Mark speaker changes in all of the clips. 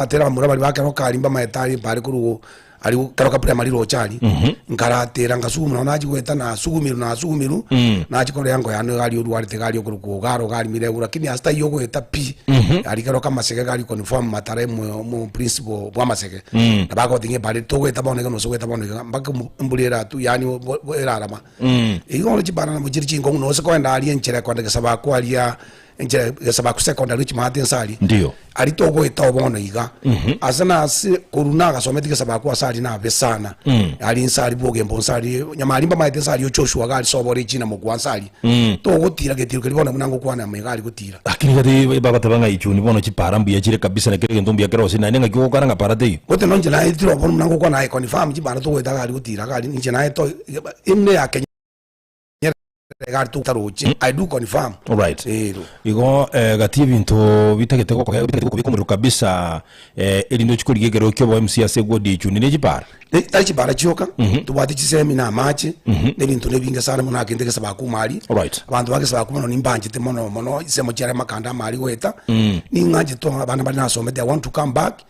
Speaker 1: Nkaratera abamura baria ba keroka aria mbamaete aria mbare korwa aria keroka primary roche aria, nkaratera ngasuguma nabo nachia goeta nasugumirwe nasugumirwe, nachia korora engo yane iga aria orwarete iga aria okorokwa Ogaro iga aria Mirebu lakini ase taiyo ogoeta pi, aria keroka amasege iga aria confirm matara omo omo principal bwa amasege, nabo agotiga ng'a ebare togoeta bono iga nose goeta bono iga mpaka embura eratwe yaani erarama. Igo bono chibara nabo chire chinkong'u nose kogenda aria enchera ekogenda Gesabakwa aria. Inche Gesabaku Secondary chimate inse aria.
Speaker 2: Ndio.
Speaker 1: Aria togoeta oo bono iga. Ase na ase korwa nagasometi Gesabaku ase aria nabe sana. Aria inse aria Bogembo inse aria Nyamari mbamaete inse aria Joshua iga aria sobo ore echina mokwa inse aria. Togotira getiro keria bono buna ngokwana amo iga aria gotira.
Speaker 2: Lakini gati bagoteba ng'a ichuni bono chipara mbuya chire kabisa na kera egento mbuya kere gose naende ng'aki ogokwana ng'a para teiyo.
Speaker 1: Gote nonche naetire oo bono buna ngokwana aye confirm chipara togoeta iga aria gotira iga aria inche naye to ime ya Kenya. Egari totaroche I do confirm.
Speaker 2: Alright.
Speaker 1: Ero.
Speaker 2: Igo eh, gati ebinto bitagete gokobe bitagete gokobeka omorero kabisa eh, erinde ochie korigia ekerero kia obo MC ase egwodi echuni ne chipara.
Speaker 1: Ne tari chipara chioka, tobwate chisemi na amache, na ebinto nebinge sana buna akente gesaba kuma aria.
Speaker 2: Alright.
Speaker 1: Abanto ba gesaba kuma nonye mbanchete mono mono ensemo chiare amakanda amare goeta, ning'anchete abana baria nasomete I want to come back,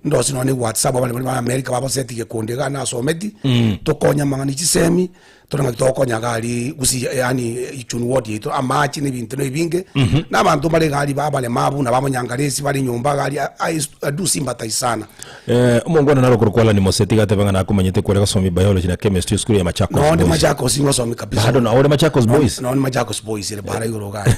Speaker 1: ndosie nonye ne whatsapp abare baria ba America baboseti gekonde iga nasometi, tokonye amang'ana ya chisemi, Tore ng'aki togokonya iga aria gusii yaani Ichuni ward yaito amache na ebinto na ebinge, na abanto mbare iga aria abaremabu na bamonyangaresi bare nyomba iga aria I I do sympathize sana.
Speaker 2: Eh, omongwana naro okorokwa Allan Mose tiga atebe ng'a nakomanyete kware gosomia biology na chemistry esukuru ya Machakos
Speaker 1: Nonde
Speaker 2: Boys.
Speaker 1: Machakos ngosomi kabisa.
Speaker 2: Bado nao ore Machakos Boys?
Speaker 1: Nonde Machakos Boys ere bara igoro iga aria.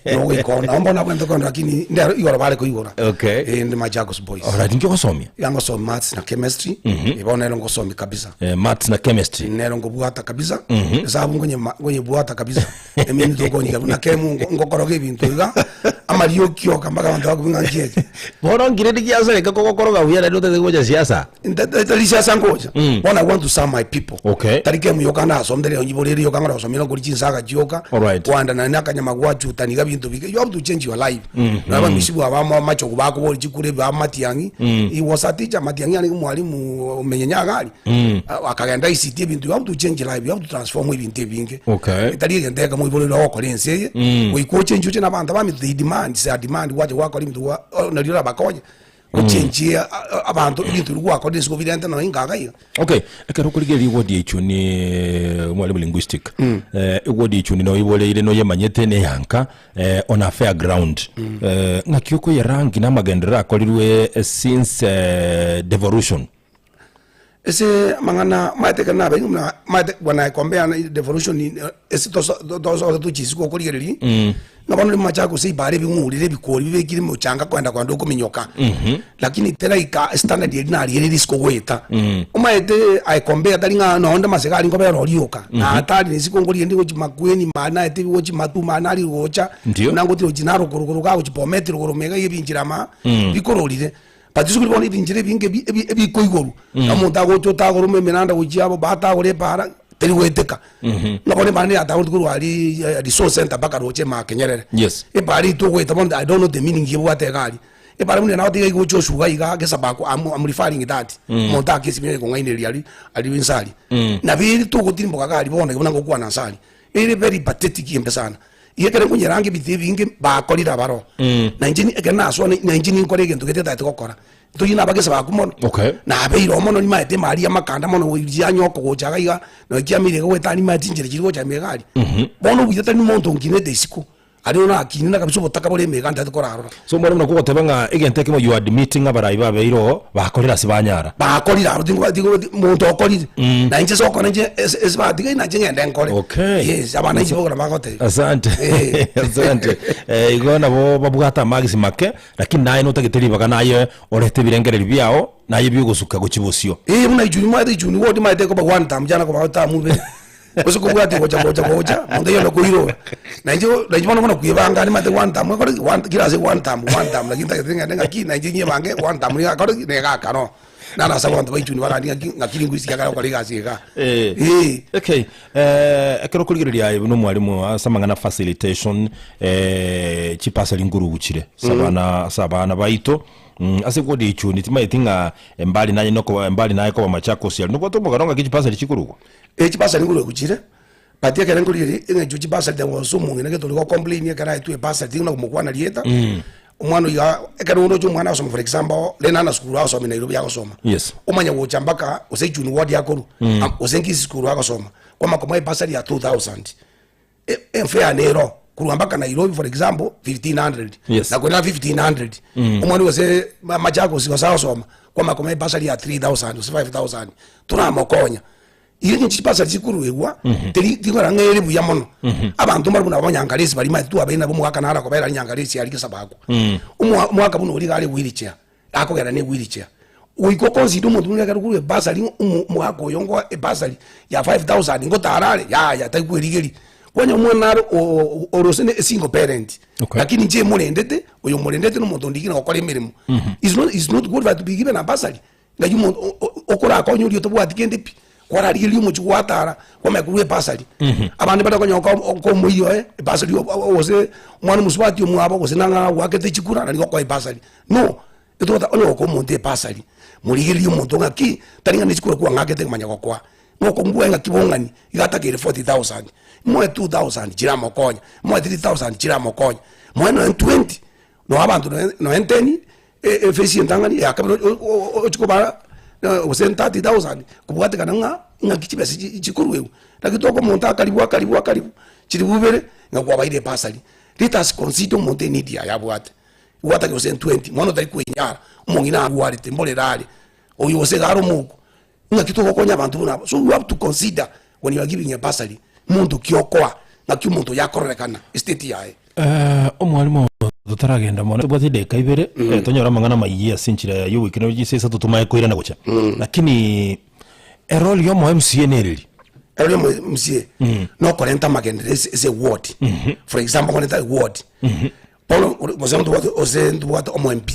Speaker 1: Nogoika oo nabo mbono nabwenerete kogenda lakini ndero igoro bare koigora.
Speaker 2: Okay.
Speaker 1: Eh, ndi Machakos Boys.
Speaker 2: Alright, nki ogosomia?
Speaker 1: Iga ngosomia maths na chemistry, eh, bono nero ngosomi kabisa.
Speaker 2: Eh, maths na chemistry.
Speaker 1: Nero nkobwata kabisa esabu nkonyema nkonyebwata kabisa emini tokonyika buna kemu nko- nkokoroga ebinto iga amarioki oka mpaka abanto bakobua ng'a nki eke
Speaker 2: Bono nkiredi giasareka kogokoroga buya naende otagete gocha siasa.
Speaker 1: Nta- ta- tari siasa ngocha bono i want to serve my people
Speaker 2: Okay.
Speaker 1: tari kemu yoka nasomete rero nyiborere yoka ng'ora gosomera okori chinsaga chioka
Speaker 2: Alright.
Speaker 1: kwanda naende akanyama gwachutani iga binto bike you have to change your life mm abamisi bwa bamo amachogu bakobori chikura ebi Matiang'i he was a teacher Matiang'i arenge mwalimu omenyenya iga aria akagenda ICT ebinto you have to change life you have to transform ebinto ebinge
Speaker 2: Okay.
Speaker 1: etari egento ekemo oiborerwe ogokora ense eye goika ochenchie oche na abanto abamito they demand it's a demand gwacha gwakora ebinto gwa nario orabakonye ochenchie abanto ebinto biria gwakorire ase obirente nonya inga iga iga.
Speaker 2: Okay, ekero okorigereria ewodi ya ichuni mwalimu linguistic eh, ewodi ya ichuni noiboreire noyemanyete neyanka eh, on a fair ground eh, ng'aki okoyerangi na amagenderero akorirwe eh, since eh, devolution
Speaker 1: Ase amang'ana omanyete ekero nabeire buna omanyete buna ekombe yane devolution ase toso tosoete tochie isiko okorigereria, ng'a bono rimachaka gose ibare ebing'urire ebikori bibekire mochanga kogenda kogenda okominyoka, lakini teraika estandard eria narigereria isiko goeta. Omanyete aye compare tari ng'a nonde masega aria nkobera oria rioka, na atari na isiko nkorigereria gochia makueni mari naete gochia matu mari nari gocha,
Speaker 2: Ndio.
Speaker 1: buna ngotira gochia Narok rogoro iga gochia Bomet rogoro iga ebinchera ama, bikororire. But risuko ribono ebinchera ebinge ebi- ebi- ebikoigorwa, na omonto agocha otagora emeranda gochia abo batagora epaara, teri goeteka. Buna bono epaara neyatagoreti korwa aria resource center mpaka roche Mark Nyerere.
Speaker 2: Yes.
Speaker 1: Epaara eywo togoeta bono I don't know the meaning ebwate iga aria. Epaara buna nagotebi iga igocha osuga iga gesabaku am am referring that. Omonto akesimia kong'ainereria aria aria inse aria. Nabo ere togotirimboka iga aria bono iga buna ngokwana inse aria. Ere very pathetic embe sana. Igo ekero nkonyeranga ebinto ebinge bakorire abaroo. Na inche ekero nasoa na inche ninkore egento gete ntagete gokora. Toyio nabagesa baku mono.
Speaker 2: Okay.
Speaker 1: Nabeire oo mono nimaete emari y'amakanda mono goiria okogocha iga iga, nonya kiamire iga goetania nimaete chinchera chiria gocha ime iga aria. Bono obuya tari monto onkinete isiko, aria bono nakinire kabisa obotaka bore ime iga ntagete korarora.
Speaker 2: So omwana buna kogoteba ng'a egento ekemo you are admitting abarai babeire oo bakorire ase banyara.
Speaker 1: Bakorire aro tingo tingo monto okorire. Na inche ase okora inche ase ase batiga nainche ng'ende nkore.
Speaker 2: Okay.
Speaker 1: Yes, abana inche bogora bagotebia.
Speaker 2: Asante.
Speaker 1: Eh.
Speaker 2: Asante. Eh, igo nabo babwate amagisi make, lakini naye notagete ribaga naye orete ebirengererio biao, naye biogosuka gochia bosio.
Speaker 1: Eh, buna ichuni mwaete ichuni wodi maete koba one term jana koba term ibere. Gose kobwatia gocha gocha gocha, monto oyio nakoirora. Na inche na inche bono bono kwebanga nimate one term ekore ki? One kera ase one term, one term lakini ntagete ng'ende ng'aki na inche nyebange one term niga akore ki? Niga akano. Naro ase abanto ba ichuni barandie ng'aki ng'aki linguistic akare gokora egasi igaa.
Speaker 2: Eh.
Speaker 1: Eh.
Speaker 2: Okay, eh, ekero okorigereria aye buna omwalimu ase amang'ana facilitation eh, chipasari nkorugu chire ase abana ase abana baito mm, ase kodi echuni timaeti ng'a embari naye nokoba embari naye koba Machakos aria nobwate omogano ng'aki chipasari chikorugwa?
Speaker 1: Eh, chibasari nkorwa chire, but ekere nkorigereria eng'encho chibasari there was omong'ina gete ore go complain ekero aetwe ebasari ting'ina komokwana rieta. Omwana oyio a- ekero oroche omwana agosoma for example, Lenana school agosoma Nairobi agosoma.
Speaker 2: Yes.
Speaker 1: Omanye gocha mpaka gose Ichuni ward akorwa, am- gose Nkisi school agosoma, kwamanya komoa ebasari ya 2000. E- efare nero, korwa mpaka Nairobi for example, 1500.
Speaker 2: Yes.
Speaker 1: Na korwa 1500, omwana gose ma- Machakos gose agosoma, kwamanya komoa ebasari ya 3000 gose 5000, toramokonya. Igo inche chibasari chikoruegwa, teri tingora ng'a ere buya mono. Abanto mbare buna abanyangaresi baria maete twabeire nabo omogaka naro akobera are nyangaresi aria gesabakwa. Omoa omogaka buna oria iga are wheelchair, akogenda ne wheelchair. Goika oconsider omonto buna ekero okorwa ebasari ng'a omo omogaka oyo nkoa ebasari ya 5000 ngotara are, yaya tari kwerigeria. Kwanya omwana naro o- o- ore ase ne esingle parent,
Speaker 2: Okay.
Speaker 1: lakini inche morendete, oyo morendete na omonto ondikire gokora emeremo. Is not is not qualified to be given a bursary. Ng'ai omonto o- o- okorakonye oria otabwati kende pi, kwararigereria omochie gwatara, kwamanya korwa ebasari. Abande bare konya oko oko omoiri oye, ebasari o- o- gose omwana omosubati omwabo gose nang'a oakete chikura nari gokoa ebasari. No, etogoteba onye gokoa omonto ebasari, morigererie omonto ng'aki, tari ng'a ne chikura kwang'akete nkomanya gokoa, ng'a okongua ng'aki bong'ani, iga atakeire 40,000, moe 2000 chiramokonya, moe 3000 chiramokonya, moe nonye 20, noe abanto nonye nonye ten. Efesi entang'ani ya kabere ochie kobara gose 30,000 kobwatekana ng'a ng'aki chibesa echi chikoruegwa. Lakini toka omonto akaribwa akaribwa akaribwa chiribu ibere ng'a kwabaire ebasari. Let us consider omonto eneed yaye abwate. Gwataka gose 20 mwana otari kwenyara, omong'ina arwarete mborere are, oyo gose iga are omouko, ng'aki togokonya abanto buna aba. So you have to consider when you are giving a bursary, monto ki okoa, ng'aki omonto oyo akororekana estate yaye.
Speaker 2: Omwalimu totaragenda mono tobwate edageka ibere eh, tonyore amang'ana amayia ase enchera ya yogoikera chinsa isato tomanye koirana gocha lakini erole ya omo MCA nereri
Speaker 1: Erori omo MCA nokorenta amagenderero ase ase eward for example nkorenta eward bono gose ntobwate gose ntobwate omo MP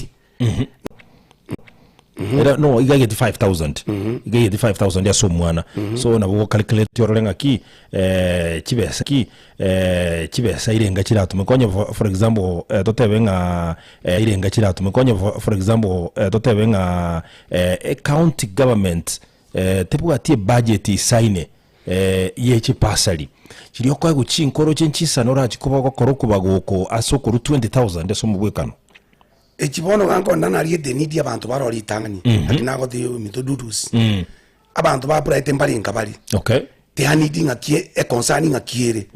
Speaker 2: Era no iga egeti 5000 iga egeti 5000 ase omwana so nabo gocalculate orore ng'aki eh, chibesa ki eh, chibesa irenga chiratumeka onye for, for example eh, totebe ng'a eh, irenga chiratumeka onye for, for example eh, totebe ng'a eh, ecounty government eh, tebwati ebudget isaine eh, ye chipasari chiria okoegwa chinkoro chinchisana orachi koba ogokora okobagoko ase okorwa 20000 ase omobwekano.
Speaker 1: Echi bono iga nkonda nariete enidi abanto baroo ritang'ani, naki nagotebia ominto Dudus, abanto ba Bright mbare nka bare,
Speaker 2: Okay.
Speaker 1: their need ng'aki econcern ng'aki ere.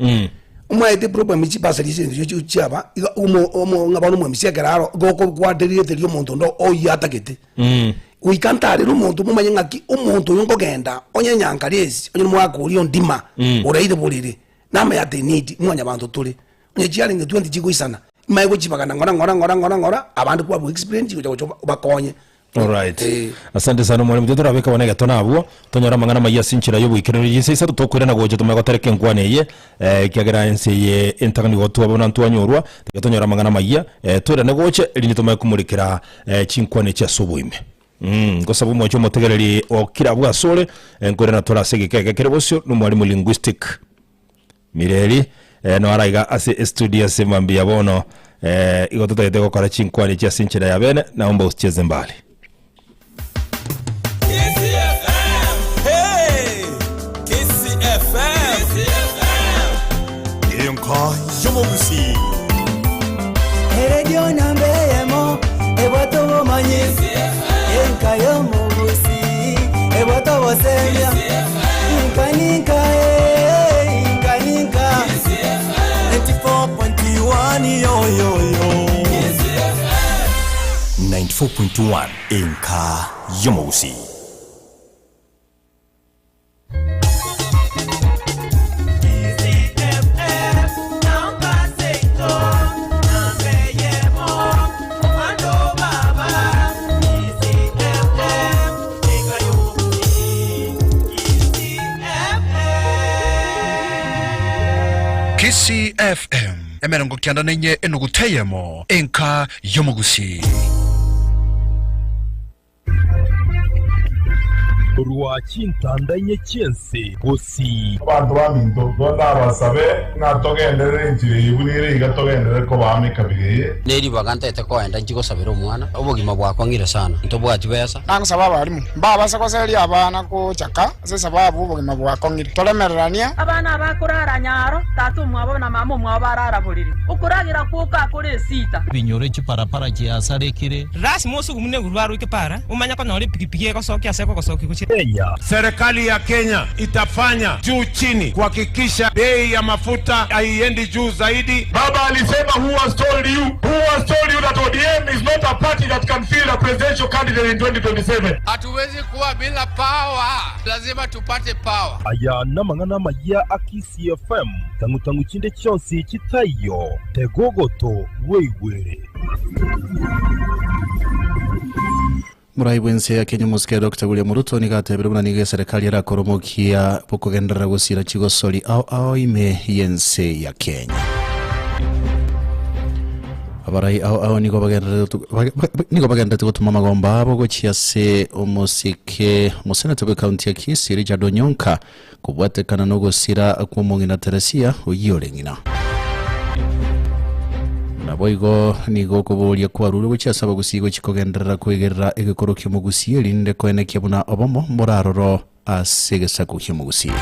Speaker 1: Omanyete problem chibasari echi echi chiaba, iga omo omo ng'a bono omwemisi ekero aro, igo okobwaterereteria omonto onde oyio atagete. Goika ntarere omonto momanye ng'aki omonto oyo nkogenda, onye nyankaresi, onye nomogaka oria ondima, oraire borere, namanyete need, mwanyabanto tore. Onye chiarenge 20 chigoisana, imanye gochibagana ng'ora ng'ora ng'ora ng'ora ng'ora, abande kwabua explain chigocha gocha obakonye.
Speaker 2: Alright.
Speaker 1: Eh.
Speaker 2: Asante sana omwalimu titorabeka bono egetone abwo tonyore amang'ana amaya ase enchera y'oboikeranu chinsa isato tokoirana gocha tomanye gotereka enkwana eye eh, ekiagera ense eye entang'ani gotwa buna ntwanyorwa tiga tonyore amang'ana amaya eh, toirane gocha erinde tomanye komorekera eh, chinkwana echi ase oboime Mm, ngosaba omwanche omotegereri o kera abwo asore eh, nkoirana tore ase egeka eke kere bosio na omwalimu linguistic Mireri, eh, noara iga ase estudio ase mambia bono eh, igo totagete gokora chinkwani chia ase enchera ya bene naomba usicheze mbali.
Speaker 3: Hey! KCFM! Enka y'omogusii.
Speaker 4: Eredio namba eyemo ebwate obomanyi enka y'omogusi ebwate obosemia inka ninka eh, inka ninka
Speaker 3: 94.1 yoyoyo 94.1 Enka y'omogusii.
Speaker 5: Kisii FM 94 enuguta eyemo enka y'omogusii.
Speaker 2: Korwa chintanda inye chi'ense gose.
Speaker 6: Abanto baminto, igo ndabasabe ng'a togenderere enchera eye buna ere iga togenderere koba amo ekabira eye.
Speaker 7: Neribaga ntaete koenda inchi gosabera omwana, obogima bwakong'ire sana, ntobwati besa.
Speaker 8: Nagosaba abalimu mbabase goseria abana gochaka ase esababu obogima bwakong'ire. Toremereranie.
Speaker 9: Abana aba akorara nyaro, tata omwabo na mama omwabo barara borere, okoragera gwoka akore esita.
Speaker 10: Ebinyoro chiparapara chiasarekire.
Speaker 11: Lasima osugumu neguru aroike para, omanye konyora epigipigi egosokia ase ekogosokia gochia.
Speaker 2: Kenya.
Speaker 6: Serikali ya Kenya itafanya juu chini kuhakikisha bei ya mafuta haiendi juu zaidi. Baba alisema who has told you? Who has told you that ODM is not a party that can field a presidential candidate in 2027?
Speaker 12: Hatuwezi kuwa bila power, lazima tupate power.
Speaker 2: Aya namang'ana amaya a Kisii FM, tang'u-tang'u chinde chionsi chitaiyo, tega ogoto bweigwere.
Speaker 13: Morai bw'ense ya Kenya omosike Doctor William Ruto nigo atebire buna nigo eserekari erakore omokia bw'okogenderera gosira chigosori ao ao ime y'ense ya Kenya. Abarai ao ao nigo bagendererete nigo bagendererete gotoma amagomba abo gochia ase omosike omoseneta bw'ekaunti ya Kisii Richard Onyonka Kobwatekana nogosira kw'omong'ina Teresia, oyio ore ng'ina. Naboigo nigo okoboria kwarure gochia ase abagusii gochia kogenderera koigerera egekoro ki'omogusii erinde koenekia buna obomo mbore aroro ase egesaku ki'omogusii.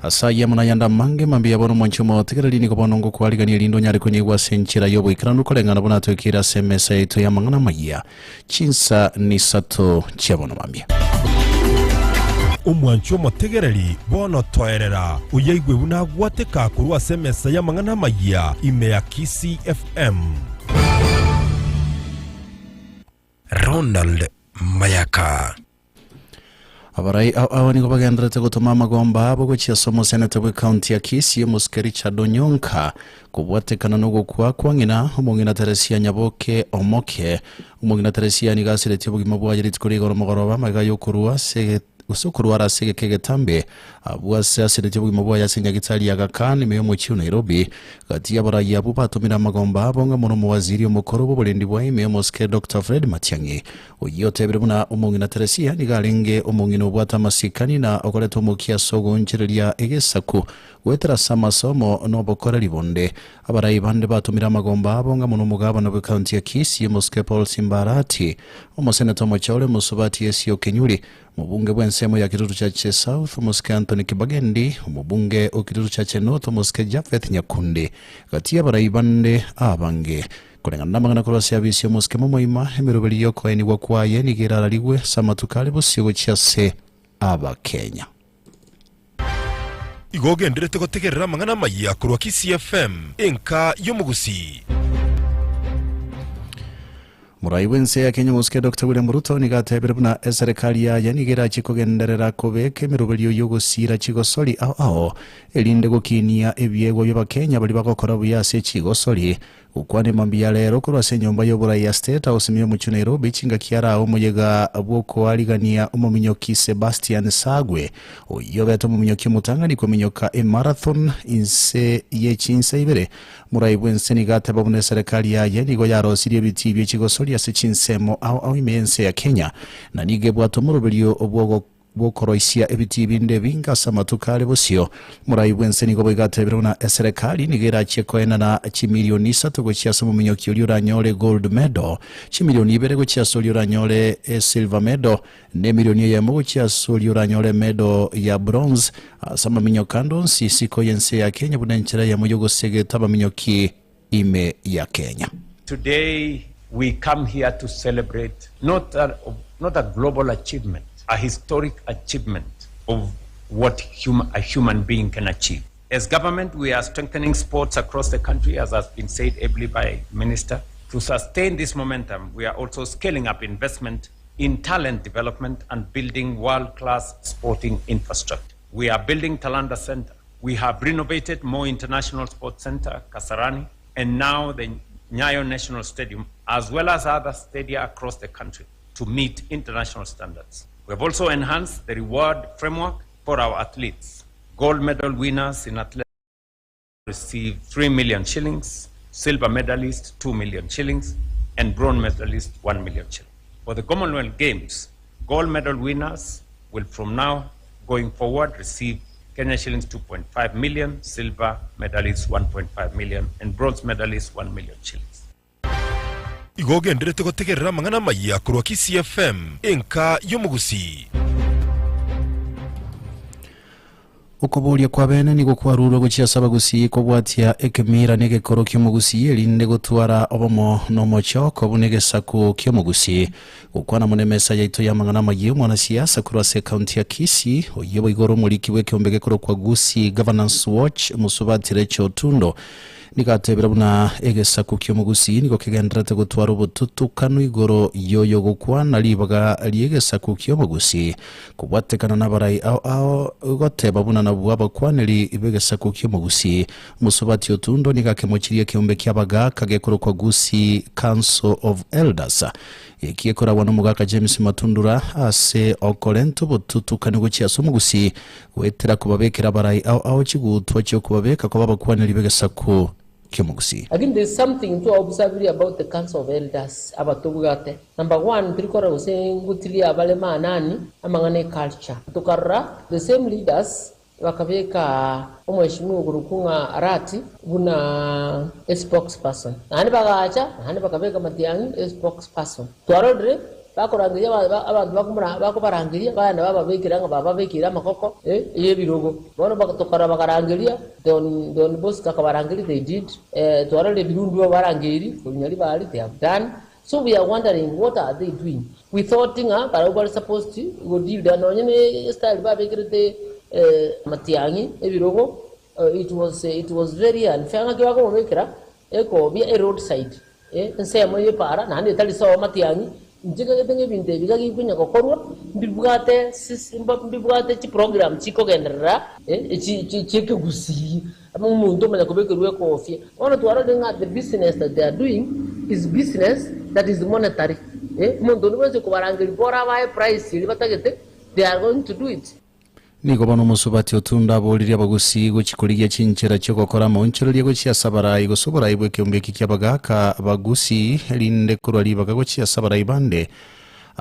Speaker 13: Ase ayio amo nayande amange mambia bono omonche omotegereri nigo bono ngokwarigania erinde onyare konyeigwa ase enchera y'oboikeranu koreng'ana buna atoikeire ase emesa yaito y'amang'ana amayia. Chinsa nisato chia bono mambia.
Speaker 2: Omwanchi omotegereri, bono toerera, oyaigwe buna agwateka korwa ase emesa y'amang'ana amayia ime ya Kisii FM.
Speaker 14: Ronald Mayaka.
Speaker 13: Abarai ao ao nigo bagendererete gotoma amagomba abo gochia ase omoseneta bw'ecounty ya Kisii omosike Richard Onyonka kobwatekana nogokwa kwa ng'ina omong'ina Teresia Nyaboke Omoke. Omong'ina Teresia nigo asiretie obogima bwaye rituko rigoro mogoroba magega yokorwa ase gose okorwara ase egeka egetambe abwo ase asiretie obogima bwaye ase enyagitari ya Aga Khan ime y'omochie o Nairobi. Gati y'abarai abwo batomire amagomba abo ng'a mono omowaziri omokoro bw'oborendi bwa ime omosike Doctor Fred Matiang'i Oyio otebire buna omong'ina Teresia nigo arenge omong'ina obwate amasikani na okoreta omokia ase ogoonchoreria egesaku goetera ase amasomo na obokoreri bonde. Abarai bande batomire amagomba abo ng'amo nomogabana bw'ekaunti ya Kisii Omosike Paul Simbarati, omoseneta omochore Omosubati Esio Kenyuri, omobunge bw'ensemo ya Kitutu Chache South Omosike Anthony Kibagendi, omobunge o Kitutu Chache North Omosike Japheth Nyakundi, gati y'abarai bande abange. Koreng'ana namang'ana korwa ase abisi omosike momoima, emeroberi y'okoenigwa kwaye nigo erararigwe ase amatuko are bosio gochia ase Abakenya.
Speaker 2: Igo ogenderete gotegerera amang'ana amayia korwa Kisii FM, enka y'omogusii.
Speaker 13: Morai bw'ense ya Kenya omosike Doctor William Ruto nigo atebire buna eserekari yaye nigo erachie kogenderera kobeka emeroberio y'ogosiira chigosori ao ao erinde gokinia ebiegwa bi'Abakenya baria bagokora buya ase chigosori. Gokwana mambia rero korwa ase enyomba y'oborai ya State House ime y'omochie o Nairobi chingaki arao omoyega bw'okoarigania omominyoki Sebastian Sagwe oyio obete omominyoki omotang'ani kominyoka emarathon inse ye chinsa ibere. Morai bw'ense nigo ateba buna eserekari yaye nigo yarosirie ebitii bie chigosori ase chinsemo ao ao ime y'ense ya Kenya na nigo ebwate omoroberio bw'ogo bw'okoroisia ebitii binde ebinge ase amatuko are bosio. Morai bw'ense nigo boigo atebire buna eserekari nigo erachie koenana chimilioni isato gochia ase omominyoki oria oranyore gold medal, chimilioni ibere gochia ase oria oranyore esilver medal, na emilioni eyemo gochia ase oria oranyore emedal ya bronze ase amaminyoka ande onsi isiko y'ense ya Kenya buna enchera eyemo y'ogosegeta abaminyoki ime ya Kenya.
Speaker 15: Today we come here to celebrate not a, not a global achievement, a historic achievement of what hum, a human being can achieve. As government, we are strengthening sports across the country, as has been said ably by Minister. To sustain this momentum, we are also scaling up investment in talent development and building world-class sporting infrastructure. We are building Talanta Center. We have renovated Moi International Sports Center, Kasarani, and now the Nyayo National Stadium, as well as other stadia across the country to meet international standards. We have also enhanced the reward framework for our athletes. Gold medal winners in athletics receive 3 million shillings, silver medalist 2 million shillings, and bronze medalist 1 million shillings. For the Commonwealth Games, gold medal winners will from now going forward receive Kenya shillings 2.5 million, silver medalists 1.5 million, and bronze medalists 1 million shillings.
Speaker 2: Igo ogenderete gotegerera amang'ana amayia korwa Kisii FM, enka y'omogusii.
Speaker 13: Okoboria kwa bene nigo kwarurwe gochia ase abagusii kobwatia ekemira na egekoro ki'omogusii erinde gotwara obomo na omochoko buna egesaku ki'omogusii. Gokwana mono emesa yaito y'amang'ana amayia omwanasiasa korwa ase ekaunti ya Kisii oyio boigo ore omoriki bw'ekeombe gekorokwa Gusii Governance Watch Mosubati Rachel Otundo Nigo atebire buna egesaku ki'omogusii nigo kegendererete gotwara obotutukanu igoro y'oyogokwana ribaga ri'egesaku ki'omogusii, kobwatekana nabarai ao ao goteba buna nabwo abakwaneri b'egesaku ki'omogusii. Mosubati Otundo nigo akemochirie ekeombe ki'abagaaka gekorokwa Gusii Council of Elders, eki gekoragwa nomogaka James Matundura ase okorenta obotutukanu gochia ase omogusii Goetera kobabekera abarai ao ao chigutwa chi'okobabeka koba abakwaneri b'egesaku ki'omogusii.
Speaker 14: Lakini there is something to observe about the council of elders abatobwate. Number one tiri korora gose ngotiria abare maanani amang'ana e culture. Tokarora the same leaders bakabeka omweshimiwa okorokwa ng'a Arati buna e spokesperson. Naende bagacha naende bakabeka Matiang'i e spokesperson. Twarorire Bakorangeria abanto bakobarangeria, bagenda bababekera ng'a bababekeire amakoko y'ebirogo. Bono tokarora bakarangeria, Don Don Bosco akabarangeria, they did. Twarorire ebirundu babarangeirie, korwa Nyaribari, they have done. So we are wondering what are they doing? We thought ng'a barabwo bare supposed go deal nonye ne style babekerete Matiang'i ebirogo, it was it was very unfair ng'aki bakomobekera ekobia eroadside. Ensemo y'epaara naende etari sobo matiang'i, inche ng'agete ng'a ebinto ebi iga bikonya gokorwa, mbibwate mbibwate chiprogram chikogenderera chi'ekegusii, omonto omanya kobekerwa ekofia. Bono twarorire ng'a the business that they are doing is business that is monetary. Omonto onde bwensi okobarangeria bora abae price eria batagete, they are going to do it.
Speaker 13: Nigo bono omosubati Otundo aboririe abagusii gochia korigia chinchera chi'ogokora amaonchoreria gochia ase abarai gose oborai bw'ekeombe eki ki'abagaaka bagusii erinde korwa ribaga gochia ase abarai bande.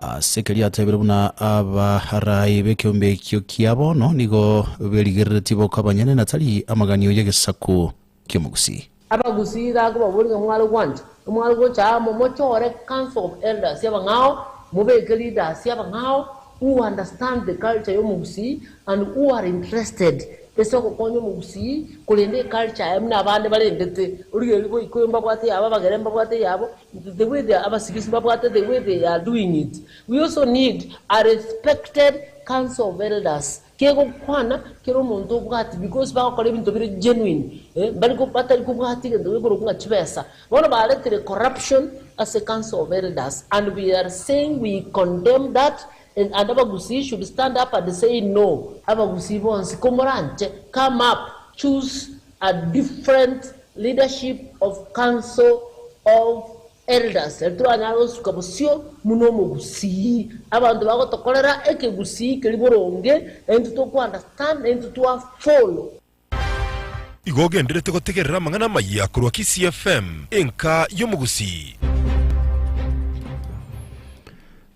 Speaker 13: Ase keria atebire buna abarai b'ekeombe ekio kia bono nigo berigereretie boka abanyene na tari amaganio y'egesaku ki'omogusii.
Speaker 14: Abagusii iga nkobaboria ng'a mware gwancha, mware gocha amo mochore council of elders abang'ao, mobeke leaders abang'ao who understand the culture y'omogusii and who are interested ase ogokonya omogusii korenda eculture yaye buna abande barendete. Origereria boikoyo mbabwate eyabo, abagere mbabwate eyabo, the way they abasigisi mbabwate the way they are doing it. We also need a respected council of elders Kegokwana kera omonto obwati because bagokora ebinto bire genuine eh, mbari batari kobwatia egento gekorokwa ng'a chibesa. Bono baretire corruption ase council of elders and we are saying we condemn that and and abagusii should stand up and say no. Abagusii bonsi komoranche come up choose a different leadership of council of Elders, erio toranyare gosuka bosio buna omogusii, abanto bagotokorera ekegusii keria boronge, na intwe toko understand, na intwe twa follow.
Speaker 2: Igo ogenderete gotegerera amang'ana amayia korwa Kisii FM, enka y'omogusii.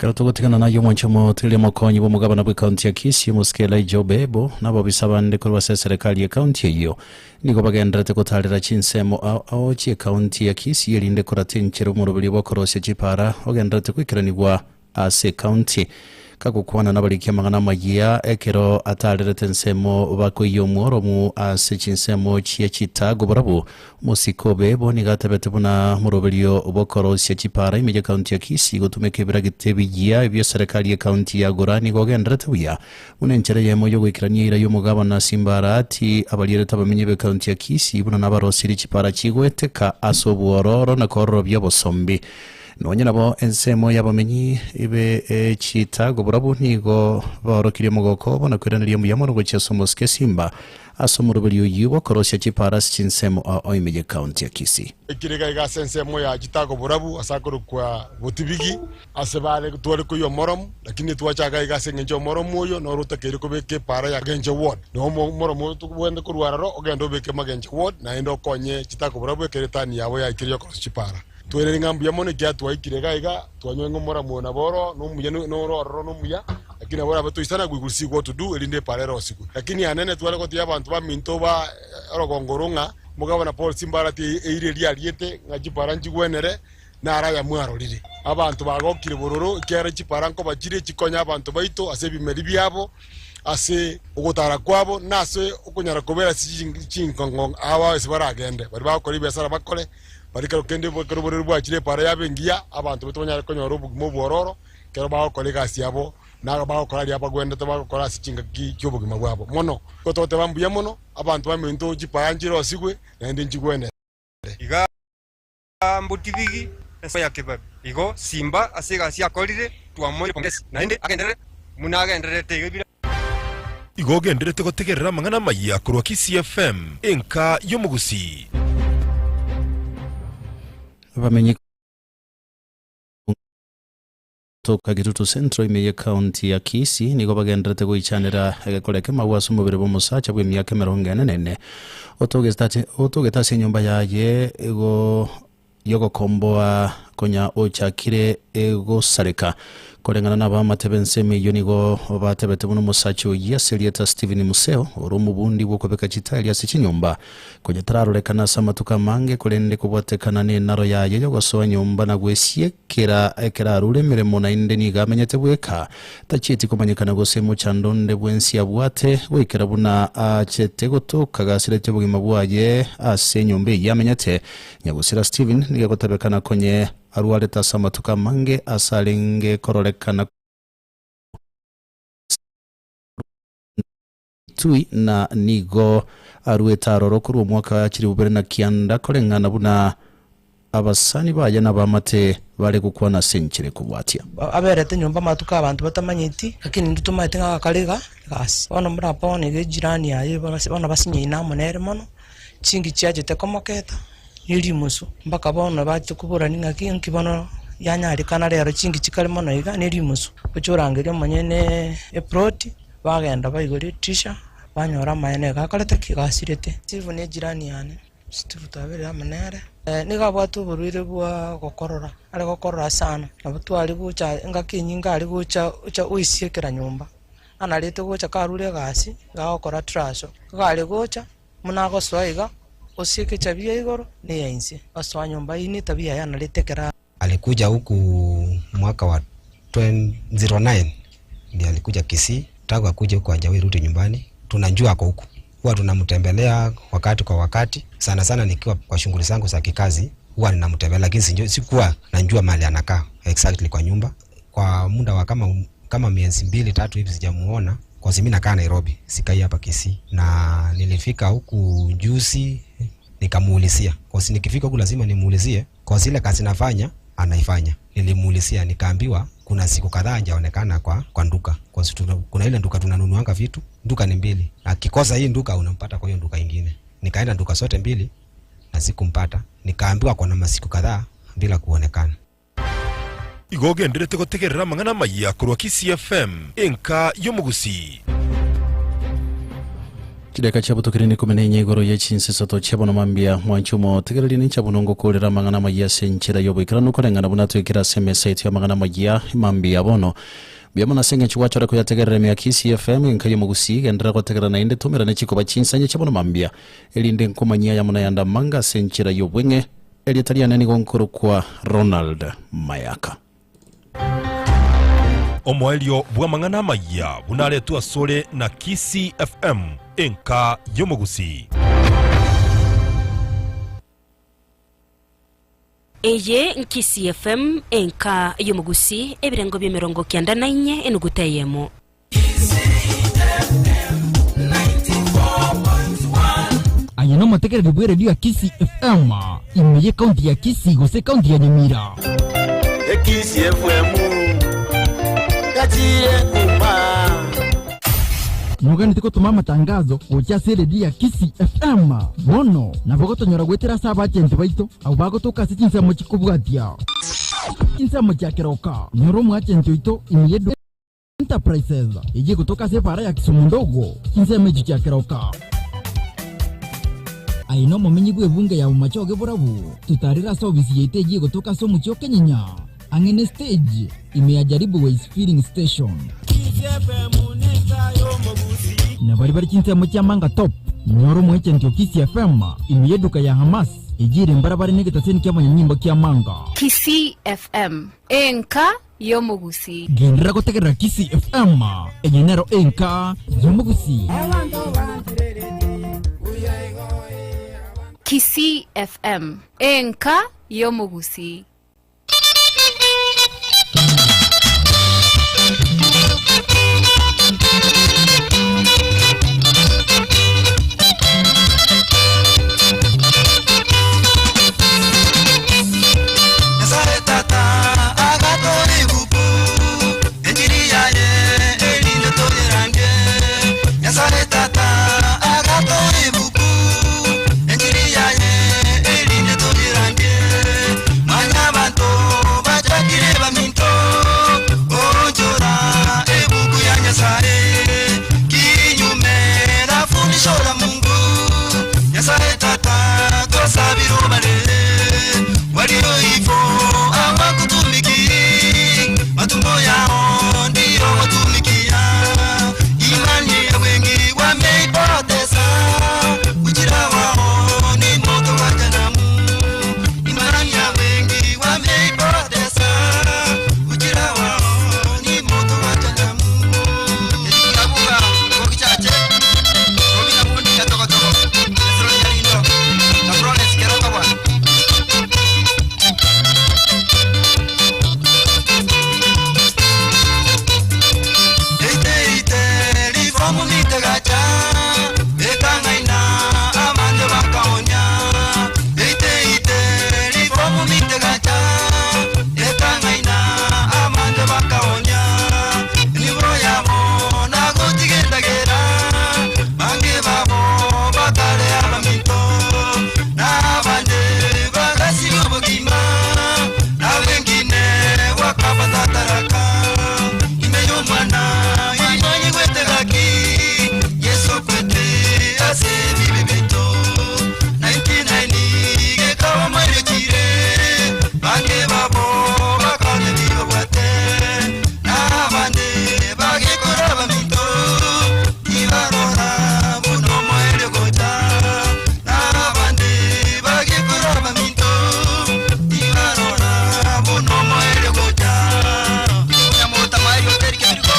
Speaker 13: Ekero togotigana naye omwanche omotigeria omokonyi bw'omogabana bw'ekaunti ya Kisii omosike Elijah Obebo na ababisa bande korwa ase eserekari y'ekaunti eyio nigo bagendererete gotarera chinsemo ao ao chi'ekaunti ya Kisii erinde korata enchera omoroberio bw'okorosia chipara ogendererete goikeranigwa ase ekaunti. Kagokwana nabariki amang'ana amayia ekero atarerete ensemo bakoiyia omworomu ase chinsemo chie chitago barabwo Omosike Obebo nigo atebete buna omoroberio bw'okorosia chipara ime y'ekaunti ya Kisii gotumeka ebiragita ebiyia ebi'eserekari y'ekaunti ya Gora nigo ogendererete buya buna enchera eyemo y'ogoikerania eira y'omogabana Simba Arati abarierete abamenyi b'ekaunti ya Kisii buna nabarosirie chipara chigoeteka ase obwororo na kororobia obosombi. Nonya nabo ensemo y'abamenyi be chitago barabwo nigo baorokirie omogoko obo na koiraneria mbuya mono gochia ase omosike Simba Ase omoroberi oyio bw'okorosia chipaara ase chinsemo ao ime y'ekaunti ya Kisii.
Speaker 6: Ekire iga iga ase ensemo ya chitago borabu ase akorokwa Botibigi, ase bare tware koiywa omoromu, lakini twachaka iga ase engencho y'omoromu oyo noro otakeire kobeka epaara ya Magenche Ward. Nigo omoromu oyo tobwenerete korwa aroro ogende obeke Magenche Ward naende okonye chitago borabu ekero etani yabo yaikire y'okorosia chipaara.
Speaker 16: Twenere ng'a mbuya mono ekiagera twaikire iga iga, twanyora ng'a omoramu oyo nabo oro nomuya noro ororo nomuya, lakini nabo orabe toisana we will see what to do erinde epara erosigwe. Lakini anene tware gotebia abanto baminto ba orogongo oro ng'a omogabana Paul Simbarati eira eria ariete ng'a chipara nchigwenere, naro aya mwarorire. Abanto bagokire bororo ekiagera chipara nkoba chire chikonya abanto baito ase ebimeri biabo, ase ogotara kwabo, na ase okonyara kobera ase chinkong'o aba ase baragende. Baria bagokora ebiasara bakore, baria kero kende ekero oborwaire bwachire epara yabo engiya, abanto baito banyare konyora obogima obwororo ekero bagokora egasi yabo, na bagokora aria bagwenerete bagokora ase chingaki chi'obogima bwabo. Mono nigo togoteba mbuya mono, abanto baminto chipara nchirosigwe, naende nchigwenere.
Speaker 17: Iga mbotibigi ense ya kebabi. Igo Simba ase egasi akorire twamoire pongesi, naende agenderere buna agendererete iga ebire.
Speaker 2: Igo ogenderete gotegerera amang'ana amayia korwa Kisii FM, enka y'omogusii.
Speaker 13: Abamenyi Gotoka Kitutu Central ime ye county ya Kisii nigo bagenderete goichanera egekora ekemagwa ase omobere bw'omosacha bw'emiaka emerongo ene na ene otogete ase enyomba yaye igo yogokomboa konya ochakire egosareka. Koreng'ana nabamate b'ensemo eyio nigo batebete buna omosacha oyio ase erieta Stephen Museo ore omobundi bw'okobeka chitairi ase chinyomba konya tararorekana ase amatuko amange korende kobwatekana nenaro yaye yogosoa nyomba na gwesiekera Kera ekero arure emeremo naende nigo amenyete bweka, tachieti komanyekana gose mochando onde bwensi abwate, goikera buna aachete gotoka gasiretie obogima bwaye ase enyomba eyio amenyete. Nyagusira Stephen nigo agotabekana konye arwarete ase amatuko amange ase arenge kororekana Tui na nigo aruete aroro korwa omwaka chilifu bibere na kianda koreng'ana buna abasani baye na abaamate bare gokwana ase enchera ekobwatia.
Speaker 18: Aberete nyomba amatuko abanto batamanyeti, lakini intwe tomaete ng'a agakora iga egasi. Bono buna bono iga ejirani yaye bono basinyaine amo nere mono, chingi chiachete komoketa, ne rimusu, mpaka bono bachete koborania ng'aki nki bono yanyarekana rero chingi chikare mono iga ne rimusu. Oche orangerie omonyene eploti. Bagenda baigora etirisha, banyora amaene iga akorete ki? Iga asirete. Steve ne ejirani yane. Steve twaberire amo nere. Nigo abwate oborwaire bwa gokorora, are gokorora sana. Nabo tware gocha engaki enyinge are gocha ocha oisiekera nyomba. Anarete gocha karure egasi, iga agokora traso. Iga are gocha, buna agosoa iga, osieke echabi ya igoro na eya inse. Osoa nyomba eyio ne etabia yaye anarete ekero.
Speaker 19: Alikuja huku mwaka wa 2009 ndiye alikuja Kisii, tangu akuje huku hajawahi rudi nyumbani. Tunajua ako huku, huwa tunamtembelea wakati kwa wakati, sana sana nikiwa kwa shughuli zangu za kikazi huwa ninamtembelea, lakini sijui, sikuwa najua mahali anakaa exactly kwa nyumba. Kwa muda wa kama, kama miezi mbili tatu hivi sijamuona, kwa sababu mimi nakaa Nairobi, sikai hapa Kisii, na nilifika huku juzi nikamuulizia, kwa sababu nikifika huku lazima nimuulizie kwa zile kazi nafanya anaifanya. Nilimuulizia nikaambiwa kuna siku kadhaa hajaonekana kwa, kwa nduka kwa tuna, kuna ile nduka tunanunuanga vitu, nduka ni mbili, akikosa hii nduka unampata kwa hiyo nduka ingine. Nikaenda nduka zote mbili na sikumpata, nikaambiwa kuna masiku kadhaa bila kuonekana.
Speaker 2: Igo ogenderete gotegerera amang'ana amayia korwa Kisii FM, enka y'omogusii.
Speaker 13: Chidakika chiabotokire ne ikomi na inye igoro ye chinsa isato chia bono mambia mwanche omotegereria ninche abwo nongokorera amang'ana amayia ase enchera y'oboikeranu koreng'ana buna twekire ase emesa yaito y'amang'ana amayia mambia bono. Mbuya mono ase eng'encho gwachora koyategerera ime ya Kisii FM enka y'omogusii genderera gotegerera naende tomerane chikoba chinsa inye chia bono mambia erinde nkomanyie ayamo nayande amange ase enchera y'obweng'e Erieta riane nigo nkorokwa Ronald Mayaka.
Speaker 2: Omoerio bw'amang'ana amayia buna aretwe asore na Kisii FM, enka y'omogusii.
Speaker 20: Eye n'Kisii FM, enka y'omogusii, ebirengo bi'emerongo kianda na inye enuguta eyemo.
Speaker 21: Aye nomotegereri bw'eredio ya Kisii FM, ime y'ekaunti ya Kisii gose ekaunti ya Nyamira.
Speaker 4: Ekisii FM gachire kuma.
Speaker 21: Noganeti gotoma amatangazo gochia ase eredio ya Kisii FM. Bono nabo gotonyora goetera ase abachenti baito abwo bagotoka ase chinsemo chikobwatia. Chinsemo chia keroka, nyora omoachenti oito ime y'eduka. Enterprises, eyio egotoka ase epaara ya Kisumu Ndogo, chinsemo echio chia keroka. Aye nomomenyi bw'ebunge ya Bomachoge Borabu, totarere ase obisi yaito eyio egotoka ase omochie o Kenyenya, ang'e ne stage, ime ya Jaribu Ways Filling Station. Na baria bare chinsemo chia Manga Top, nyora omoechenti o Kisii FM ime y'eduka ya Hamas, eyio ere mbarabare negetaseni ki'abanyanyimbo kia Manga.
Speaker 1: Kisii FM, enka y'omogusii.
Speaker 21: Genderera gotegerera Kisii FM, eye nero enka y'omogusii.
Speaker 1: Kisii FM, enka y'omogusii.
Speaker 4: Nyasaye Tata agatoa ebuku, enchiri yaye erinde toyerange. Nyasaye Tata agatoa ebuku, enchiri yaye erinde toyerange. Manya abanto bachakire baminto, goonchora ebuku ya Nyasaye. Kinyume na fundisho la Mungu, Nyasaye Tata twasabire obare walio hivyo hawakutumiki, matumbo yao ndiyo watumikia. Imani ya wengi wameipoteza, ujira wao ni moto wa jehanamu. Imani ya wengi wameipoteza, ujira wao ni moto wa jehanamu. Ekabuga kokichache Robina Bundi ya Togotogo, Esro Nyarindo na Florence Keroka bwana. Ite ite livomu mitegacha etang'aina abande bakaonya. Ite ite livomu mitegacha etang'aina abande bakaonya. Niburo yabo nagotigendagera bange babo bakare abaminto n'abande bagasiga obogima na wengine wakapata taraka imeyo mwana imanye gwetegaki yesu kwete ase bibe bito 99 gekawa mairekire bange babo bakane bibabwate n'abande bagekora baminto ibarora buno moere gocha n'abande bagekora baminto ibarora buno moere gocha. Nyamuta mario terike biriko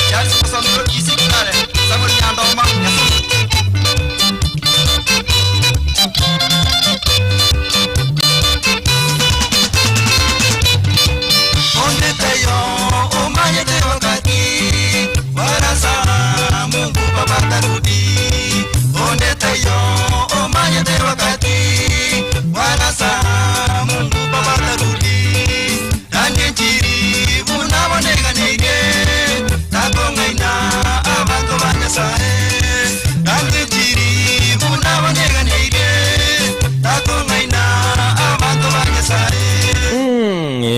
Speaker 4: Charles Kosomiro kisikare Samuel Nyandoma Nyasulu. Ondeteyo umanyete wakati warasa Mungu Baba tarudi. Ondeteyo umanyete wakati warasa Mungu Baba tarudi. Nanye njiri bunaboneganige takong'aina abanto ba Nyasaye. Nanye njiri bunaboneganige takong'aina abanto ba Nyasaye.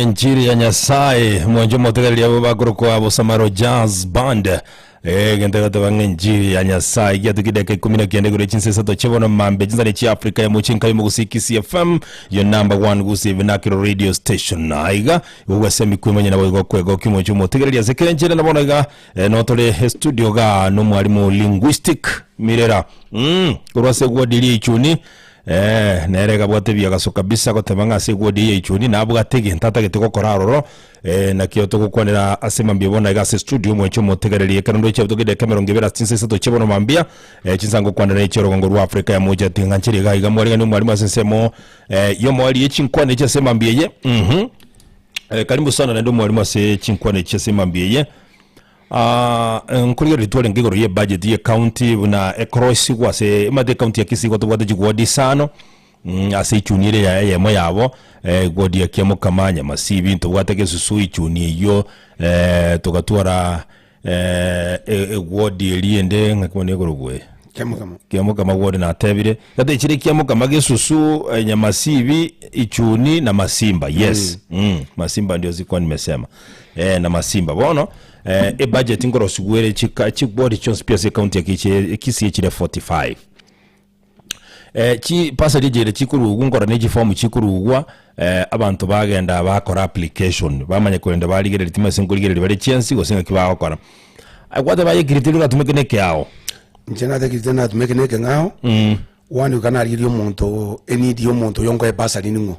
Speaker 2: Enchiri ya Nyasaye mwancho motegereria abo bakorokwa Bosamaro Jazz Band egento gateba ng'a enchiri ya Nyasaye giatuki dakika ikumi na kianda igoro chinsa isato chibono mambe chinsare chia Africa ya mochinka yomogusi Kisii FM, your number one Gusii vernacular radio station. Aiga igogwase emikwimanya nabo igokwega okimocho motegereria ase kera enchera nabono iga notore studio ga nomwarimu linguistic Mirera korwa ase ward eria Ichuni. Eh, nere gabwate ebiagaso kabisa goteba ng'a ase eward eye ya Ichuni nabwate egento atagete gokora aroro. Eh, nakio togokwanera ase mambia bono iga ase studio mwanche omotegererie ekero ndoche abwo togedeka emerongo ebere ase chinsa isato chia bono mambia eh, chinsa ngokwanera echi orogongo rwa Africa ya mocha ting'a nchire iga iga mwarigani omwarimu ase ensemo eh, y'omoerio ye chinkwana echi ase mambia eye. Eh, karibu sana naende omwarimu ase chinkwana echi ase mambia eye. Ah, nkorigereria twarenge igoro ye budget ye county buna ekoroisigwa ase emate ecounty ya Kisii igo tobwate chigwodi isano ase echuni ere ya eyemo yabo egwodi ya Kiamokama, Nyamasibi, ntobwate Gesusu echuni eyio togatwara egwodi eria ende ng'aki bono ekorokwa eye?
Speaker 22: Kiamokama.
Speaker 2: Kiamokama ward natebire, gatechire Kiamokama, Gesusu, Nyamasibi, Ichuni na Masimba. Yes. Masimba ndio sikuwa nimesema. Na Masimba. Bono ebudget nkorosigwa ere chika chigwodi chionsi pi ase ecounty ya Kisii Kisii echire 45. Eh, chibasari echire chikorugwa nkora ne chifomu chikorugwa eh, abanto bagenda bakora application bamanya korenda barigereria timanyeti nkorigereria bare chiensi gose ng'aki bagokora. Aye gwateba aye ecriteria oratumeke na ekeao.
Speaker 3: Inche nate criteria natumeke na ekeng'ao, one goika narigereria omonto eneed ya omonto oyo nkoe ebasari ning'o.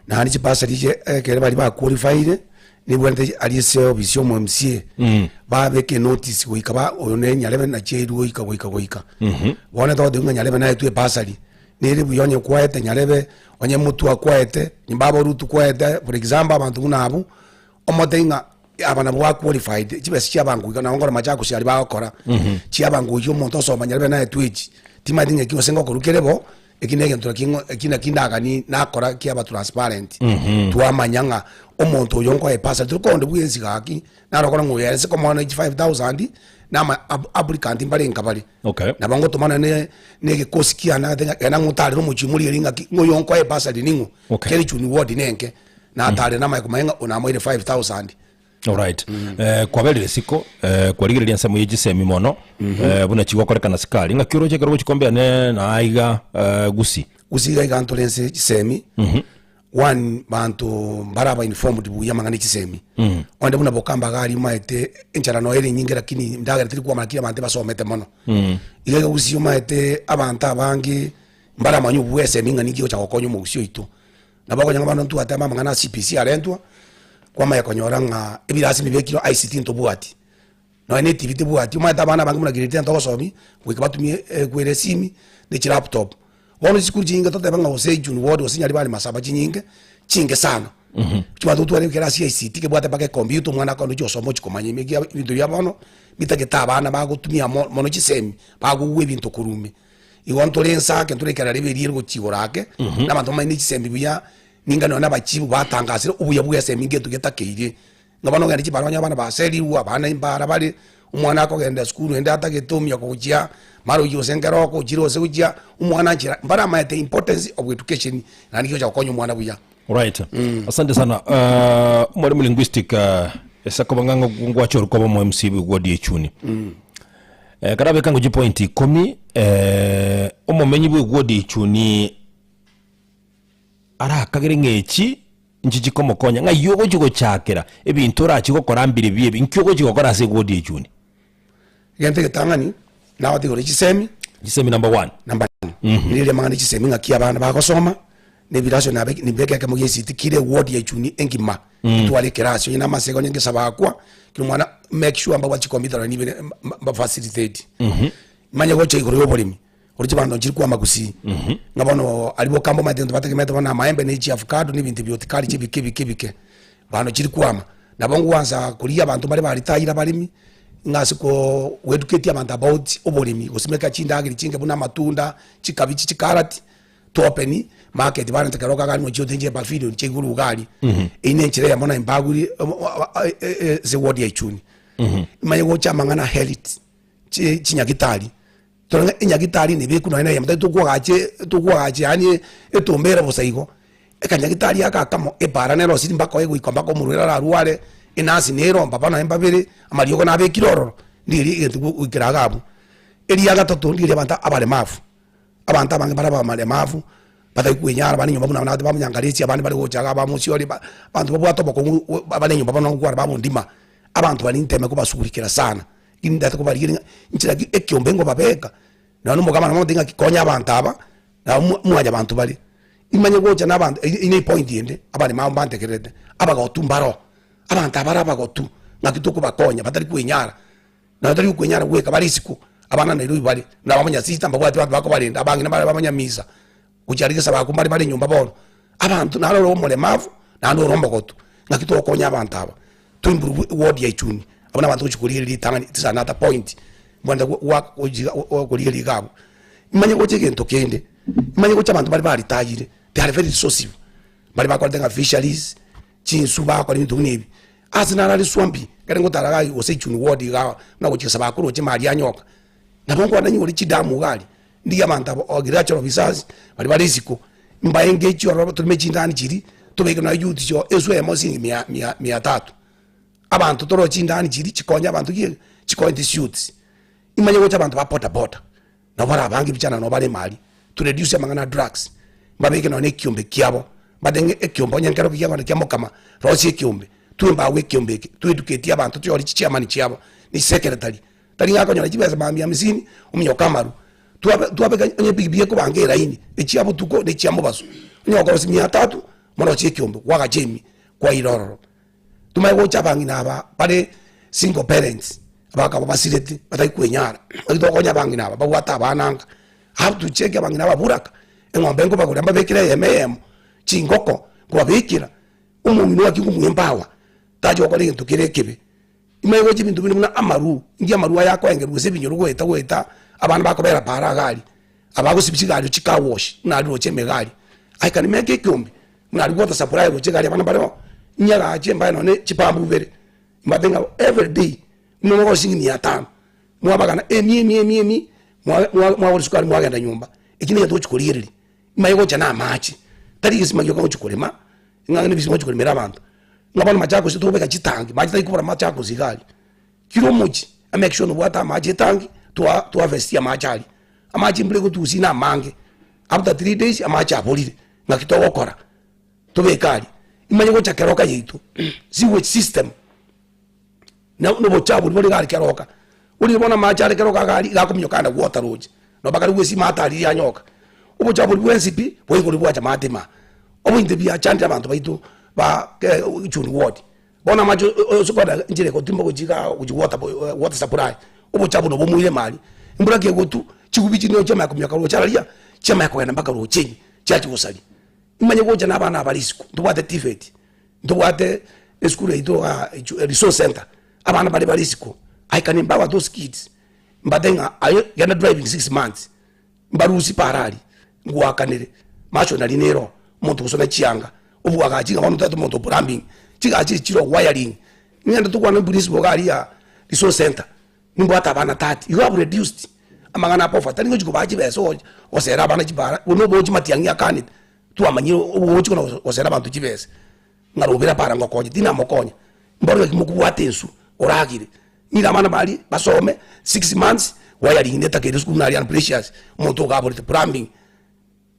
Speaker 3: Naende chibasari echi ekere baria ba qualified, nibwenerete aria ase ofisi ya omo MCA, babeke enotice goika ba oyo ne nyarebe nachi airwe goika goika goika. Bono togoteba ng'a nyarebe naetwe ebasari, nere buya onye kwaete nyarebe, onye motwe akwaete, onye baba orutu kwaete, for example abanto buna abwo, omotebi ng'a aba nabwo ba qualified, chibesa chiabango iga nabo nkoro Machakos aria bagokora, chiabango oywo omonto osoma nyarebe naetwe echi, timanyeti ng'aki gose ngokorwa kere bo, Eki negento naki ng'o eki naki ndagani nakora kiaba transparent. Twamanya ng'a omonto oyo nkoe epasari tori konde bwensi gaki naro okora ng'a oyo ase komoa echi 5000 nama ab applicant mbare nka bare.
Speaker 2: Okay.
Speaker 3: Nabo ngotomana ne ne egekosi kiane agate ng'a genda ng'otarere omochie omorigereria ng'aki ng'a oyo nkoe ebasari ning'o.
Speaker 2: Okay.
Speaker 3: Kerichuni ward nenke. Natarire namanye komanya ng'a oyo namoeire 5000.
Speaker 2: Alright. Eh, kwaberire isiko eh, kwarigereria ensemo ye chisemi mono eh, buna chigokorekana sikari ng'aki oroche ekero gochikombea ne na aiga eh, gusii.
Speaker 3: Gusii iga iga ntore nse chisemi one banto mbare aba informed buya amang'ana echisemi onde buna bokamba iga aria omaete enchara noyo ere enyinge lakini endagera teri kwama lakini abanto ebasomete mono. Iga iga gusii omaete abanto abange mbaramanye obuya esemi ng'a ninki egocha gokonya omogusii oito. Nabo okonyora bono ntwateba amang'ana a CBC arentwa, kwamanya konyora ng'a ebirasi mbibekirwe ICT ntobwati, nonya na etibi tebwati, omanyete abana abange buna grade ten togosomia, goika batumie ekwere esimi na chilaptop. Bono chisukuru chinyinge totebe ng'a gose June ward gose Nyaribari Masaba chinyinge, chinke sana. Chibanto otware ekerasi ya ICT kebwate mpaka ecomputer omwana akogenda ochia gosoma ochia komanya ime ekiagera ebinto bia bono, bitagete abana bagotumia mo mono chisemi, bagogwa ebinto korwa ime. Igo ntore ense ake, ntore ekerara ribe riire gochia igoro ake, na abanto bamanye ne chisemi buya, ninga nonya na abachibu batangasire obuya bwa esemi ngento getakeire. Ng'a bono ogende chibara onye abana baserirwe, abana imbara bare, omwana akogenda esukuru ende atagete omiaka gochia mara oyio gose nkere oko ochire gose gochia, omwana nchera mbaramaete importance of education naende gocha gokonya omwana buya.
Speaker 2: Alright. Asante sana. Uh, mwalimu linguistic uh, esa koba ng'a ngwacha orukoba mo MC bw'Ward Echuni. Eh, karabeka ngo chipoint ikomi eh, omomenyi bw'Ward Echuni arakagere ng'a echi nchi chikomokonya ng'ai ogochi gochakera ebinto orachi gokora mbire biebi nki ogochi gokora ase Ward Echuni.
Speaker 3: Egento egetang'ani, nagotiga ore chisemi.
Speaker 2: Chisemi number one.
Speaker 3: Number one, riria amang'ana echisemi ng'aki abana bagosoma, na ebirasio nabe nibeke ekemo gia esiti kire eward ya Ichuni engima, etware ekerasi onye na amasege onye ngesaba akwa, kera omwana make sure mbabwate chicomputer nonye nibere mba facilitate. Manye gocha igoro ya oboremi, oroche abanto nchiri kwama gusii, ng'a bono aria boka mbomanyete gento bategemeete bono amaembe na echiavocado na ebinto bia horticulture ebike ebike ebike, bono chiri kwama. Nabo ngwansa koria abanto mbare baritayire abaremi, ng'a ase ko educate abanto about oboremi, gosimeka chindagera chinke buna amatunda, chikabichi, chikarati, to open market barente kero okagani mochie otenche epavilion chia igoro iga aria. Eyio ne enchera eyemo naye mbaguri ase eward ya Ichuni. Manye gocha amang'ana a health, chi chinyagitari, tore ng'a enyagitari nebeku nonye na eyemo tari tokoagache tokoagacha yaani etombe ere bosa igo. Ekanyagitari aka akamo, epara nere osiri mpaka oegoika mpaka omorwaire ararware, enasi nero mpapa nonye mbabere, amariogo nabekire ororo, ndigerie egento goikera iga abwo. Eria gatato ndigerie abanto abaremafu, abanto abange bare abaremafu, batari kwenyara bare nyomba buna abande bamonyangareti abande bare gocha iga bamosioria ba abanto babwate obokong'u bare nyomba bono gokwana babondima, abanto baria nteme kobasugurikera sana, lakini ndate kobarigeria ng'a inchera ki ekiombe ngobabeka, nonye na omogabana mogotebi ng'aki konya abanto aba, nabo mwanyabanto bare. Imanye gocha na abanto eyio ne epoint ende, abaremao mbantegererete, abagotu mbaro, abanto aba bare abagotu, ng'aki tokobakonya batari kwenyara, nonye tari okwenyara bweka bare isiko, abana Nairobi bare, buna abamanyasista mbabwati abanto bakobarenda, abang'ina mbare abamanyamisa, gochia aria gesa abakwo mbare bare nyomba bono, abanto naro ore omoremavu, naende ore omogotu, ng'aki togokonya abanto aba, to improve eward ya Ichuni, abwo na abanto gochia korigereria ritang'ani it's another point, mbwenerete goaka gochia korigereria iga abwo. Imanye gocha egento kende. Imanye gocha abanto baria baritayire, they are very resourcive, baria bakorete ng'a fisheries, chinsu bagokora ebinto buna ebi. Ase naro are swampi, ekero ngotara iga gose Ichuni ward igaa, buna gochia gosaba akoro oche maria anyoka, nabo nkogenda nyore chidamu iga aria, ndigie abanto aba agricultural officers, baria bare isiko, mbae engage ororo toreme chindani chiria, tobeke nonya youth chio ensu eyemo siringi mia mia mia tatu. Abanto toroche chindani chiria chikonye abanto ki? Chikonye chisuits. Imanye gocha abanto ba bodaboda. Nabo bare abange ebichana nabo bare emari. To reduce amang'ana a drugs, mbabeke nonye na ekiombe kiabo, mbatenge ekiombe onye nkero kiagona kia mokama, rosia ekiombe, twembawe ekiombe eke, to educate abanto toyore chichairman chiabo, na chisecretary, tari ng'a akonyora chibesa mambia hamsini, ominyoke amarwa. Twabe twabeka onye epikipiki ekobanga eraini, echia botuko na echia mobaso, onye gokorosia mia tatu, morosie ekiombe, gwagacha ime, kwaira ororo. Tomanye gocha abang'ina aba bare single parents, abakaba basirete batari kwenyara, naki togokonya abang'ina aba babwate abana anga, have to check abang'ina aba buraka, eng'ombe nkobagorera mbabekere eyemo eyemo, chingoko nkobabekera, omong'ina oyo aki nkomoa empower, tachi gokora egento kere ekebe. Imanye gocha ebinto binde buna amaruu, inki amaruu aya akoengerwa gose ebinyoro goeta goeta, abana bakobera paara iga aria, abagosibia chigari chie car wash, buna aria roche emegari, I can make ekeombe. Buna aria water supply gocha egari abana mbare oo, inyagache mbae nonye chipambu ibere, mbate ng'a everyday buna mogoro shilingi mia tano, mwabagana emia emia emia emia, mwa mwa mwagora esukari mwagenda nyomba, ekio negento ogochi korigereria, manye gocha na amache, tari egesima gioka ogochi korema, ng'a ne ebisima ogochi koremera abanto, ng'a bono machakos tokobeka chitangi, mache tari kobora machakos iga aria, kera omochie, emake sure nobwate amache etangi, twa twaharvestia amache aria, amache embura egotusia na amange, after 3 days amache aborire. Naki togokora tobeke aria imanye gocha keroka yaito sewage system na obochafu boria bore iga aria keroka orire bono amache are keroka iga aria iga akominyoka aria gwota roche nabo bakare gwesima ata riria anyoka obochafu boria bwensi pi bwaigoro bwacha maate ime aa obointe biachandire abanto baito ba Ichuni ward bono amache ase kogenda enchera egotimba gochia igaa gochia water water supply obochafu nabo omoire ime aria embura kegotu chigubi chiria nigo chiamanya kominyoka roche araria chiamanya kogenda mpaka roche ime. Chiachia gosaria, imanye gocha na abana aba risiko, ntobwate TVET, ntobwate esukuru yaito igaa resource center, abana baria bare isiko, I can empower those kids, mbate ng'a aye genda driving 6 months, mbarusie para aria, ngwakanere, machinery nere oo, omonto gosona chianga, obwagachi ng'a bono toete omonto o plumbing, chigachi echi chire oo wiring, ng'ende tokwane principal iga aria resource center. Nimbwate abana 30, igo have reduced amang'ana a poverty, tari ngochi kobaa chibesa gosera abana chibara, buna obochi matiang'i akanete, twamanyire obochi buna gosera abanto chibesa, ng'a robere para ngokonye, tinamokonya, mboro naki mokobwata enswe oragere, nigo abana baria basome 6 months wiring netakeire esukuru buna aria Precious, omonto ogaborete plumbing,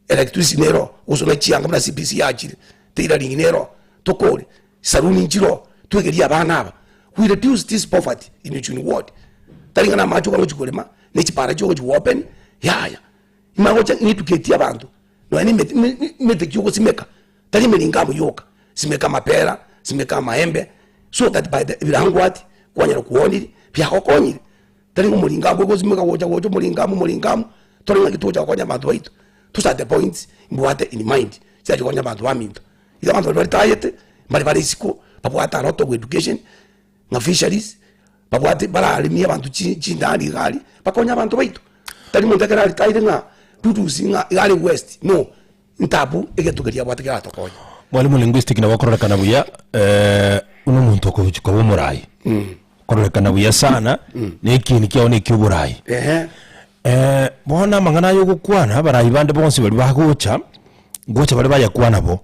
Speaker 3: electricity nero oo, gosona chianga buna CBC yachire, tailoring nero oo, tokore, chisaruni nchire oo, twegerie abana aba, we reduce this poverty in Ichuni ward, tari ng'a na amache ogochi korema, na echipara chia ogochi go open, yaya, imanye gocha ng'a educate abanto, nonya na emete emete ki ogosimeka, tari emeringamu yoka, simeka amapera, simeka amaembe, so that by the ebirangwati, kwanyara kooniri, biagokonyire. Tari ng'a omoringamu ogosimeka gocha gocha omoringamu omoringamu, tore ng'aki togocha gokonya abanto baito. Those are the points mbwate in mind, chiacha gokonya abanto baminto. Iga abanto baria baritayete, mbare bare isiko, babwate a lot of education, ng'a fisheries, babwate bararemie abanto chi chindani iga aria, bakonye abanto baito. Tari monto ekero aritaire ng'a tutusi ng'a iga are west, no, ntabu egento keria abwate keratokonye.
Speaker 2: Mwalimu linguistic nabo okororekana buya, buna omonto okochi koba omorai. Kororekana buya sana, na ekieni kiao na ekioborai.
Speaker 3: Ehe.
Speaker 2: Bono amang'ana aya ogokwana, abarai bande bonsi baria bagocha, ngocha bare bayakwana bo.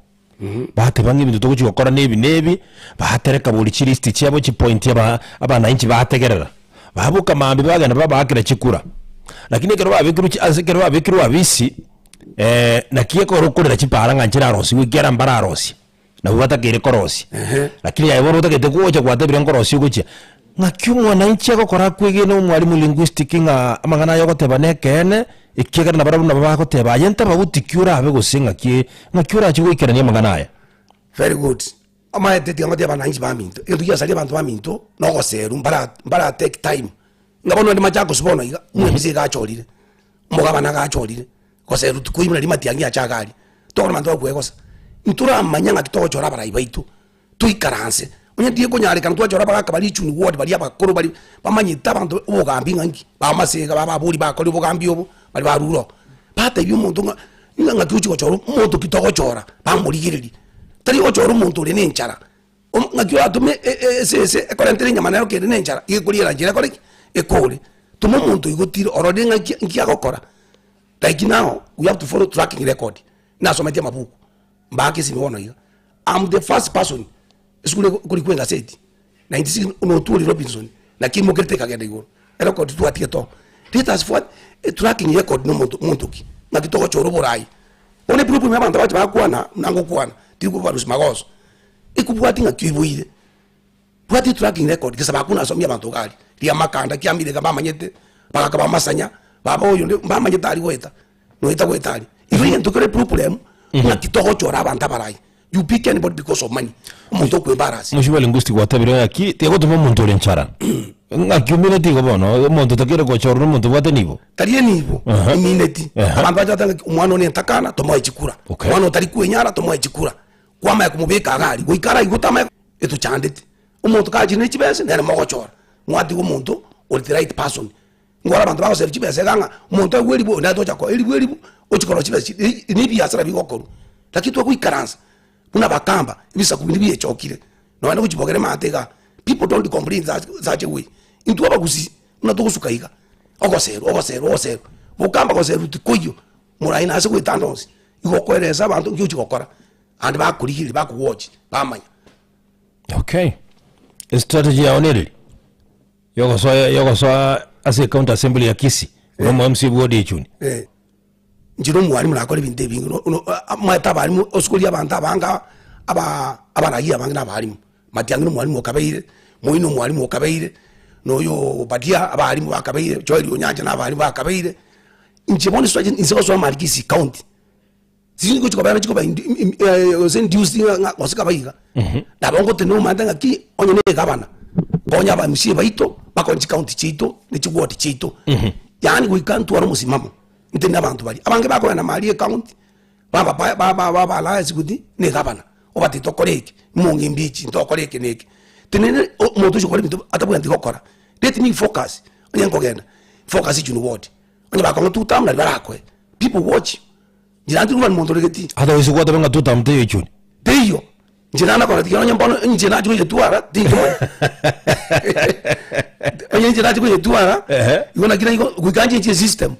Speaker 2: Bateba ng'a ebinto togochi gokora na ebi na ebi, batereka bori chilist chiabo chipoint aba abananchi bategerera. Baboka mambia bagenda babaakera chikura. Lakini ekero babekirwe chi ase ekero babekirwe abisi, naki ekero okorera chipara ng'a nchirarosigwe ekiagera mbararosie. Nabwo batakeire korosia. Lakini aye bono otagete gocha gwatebire nkorosia ogochia, ng'aki omwananchi agokora akwegena omwalimu linguistic ng'a amang'ana aya ogoteba nekeene, ekiagera nabarabwo nabo bagoteba aye ntabauti ki orabe gose ng'aki ng'aki orache goikerania amang'ana aya.
Speaker 3: Very good. Omanyete tiga ngotebi abananchi baminto, egento giasaria abanto baminto, na ogoserwa mbara mbara take time. Ng'a bono onde Machakos bono iga, omwemisi iga achorire, omogabana iga achorire. Gose rituko ime nario matiang'i ache iga aria, tokore abanto bakwegosa, ntoramanya ng'aki togochora abarai baito, toikaranse, onye tigekonyarekana twachora abagaka baria Ichuni ward baria abakoro baria bamanyete abanto obogambi ng'a nki, bamasega bababori bakorire obogambi obo, baria barure oo, batebia omonto ng'a ng'a ng'aki ochi gochora omonto ki togochora, bamorigereria, tari gochora omonto ore na enchara, omo ng'aki oratome esese ekorentere enyama nero kere na enchara, iga ekoriera nchera ekore ki? Ekore. Toma omonto oigotire ororire ng'aki nki agokora. Like now we have to follow tracking record nasometie amabuku mbake esimi bono iga am the first person esukuru ekorikwa egaseti 96 notwori Robinson naki imokerete ekagenda igoro erecord twatigete oo let us for tracking record na omonto monto ki. Naki togochora oborai. Bono eproblem ya abanto bache bakwana buna ngokwana, tiri kobarusia magoso. Ekobwati ng'aki oiboire, bwati etracking record gesa bakuna asomia abanto iga aria, rigia amakanda kiamire iga mbamanyete, bagaka bamasanya, baba oyo onde mbamanyete aria goeta, noeta goeta aria. Igo egento kere eproblem, ng'aki togochora abanto abarai. You pick anybody because of money, omonto okoembarrass.
Speaker 2: Mosubati linguistic gwatabire ng'aki tigotoma omonto ore nchara. Ng'aki omineti igo bono, omonto otakeire gochorwa na omonto obwate nibo.
Speaker 3: Tari enibo,
Speaker 2: Aha.
Speaker 3: emineti.
Speaker 2: Aha.
Speaker 3: Abanto bache batebe ng'aki omwana one ntakana tomoe chikura,
Speaker 2: Okay.
Speaker 3: omwana otari kwenyara tomoe chikura. Kwamanya komobeka iga aria, goika araigote tamanye etochandete. Omonto kachire ne chibesa nere mogochora, mwatiga omonto ore the right person. Nkore abanto bagosebia chibesa iga ng'a omonto aigwe eribu onde atocha koa eribu eribu ochia korora chibesa chi na ebiasara bigokorwa. Lakini twagoikaransa buna abakamba ebisaku binde biechokire nonya na gochibogera emate igaa people don't complain such such a way. Intwe abagusii buna togosuka iga ogoserwa ogoserwa ogoserwa gokamba goserwa tikoiyo morayi nase goetanda onsi igo okoeresa abanto nki ochia gokora naende bakorigereria bakowochi bamanya.
Speaker 2: Okay, estrategy yao nereri? Yogosoa yogosoa ase ecounty assembly ya Kisii buna omo MC bwa Odiechuni.
Speaker 3: Eh, inche na omwalimu nakora ebinto ebinge no- no omanyete abalimu osukoria abanto abange aba abarai abange na abalimu, Matiang'i na omwalimu okabeire, Moi na omwalimu okabeire, na oyo Obadia abalimu bakabeire, Joel Onyancha na abalimu bakabeire, inche bono estrategy inse gosoa mari Kisii county. Sijui ngochi kobera chikoba gose induced ng'a ng'a gose kaba iga. Nabo ngotenena omanyete ng'aki onye na egavana, konya aba MCA baito, bakonye chicounty chiaito, ne chiward chiaito. Yaani goika ntware omosimamo, ntenene abanto baria. Abange bakogenda maria ecounty, baba ba ba ba baba alliance with na egavana, obatebie tokore eke, mong'imbi echi, ntokore eke na eke. Tenena omonto ochi gokora ebinto atabwenereti gokora, let me focus, onye nkogenda, focus each ward, onye bakong'a two term nari barakoe, people watch you. Inche nantiri kobani monto ore getii.
Speaker 2: Ata gose gwateba ng'a totam teiyo echuni.
Speaker 3: Teiyo. Inche nana tiga onye mbono inche nachia koyetwara tinkomanya. Onye inche nachia koyetwara,
Speaker 2: Ehe.
Speaker 3: igo naki naigo goika nchenchie esystem.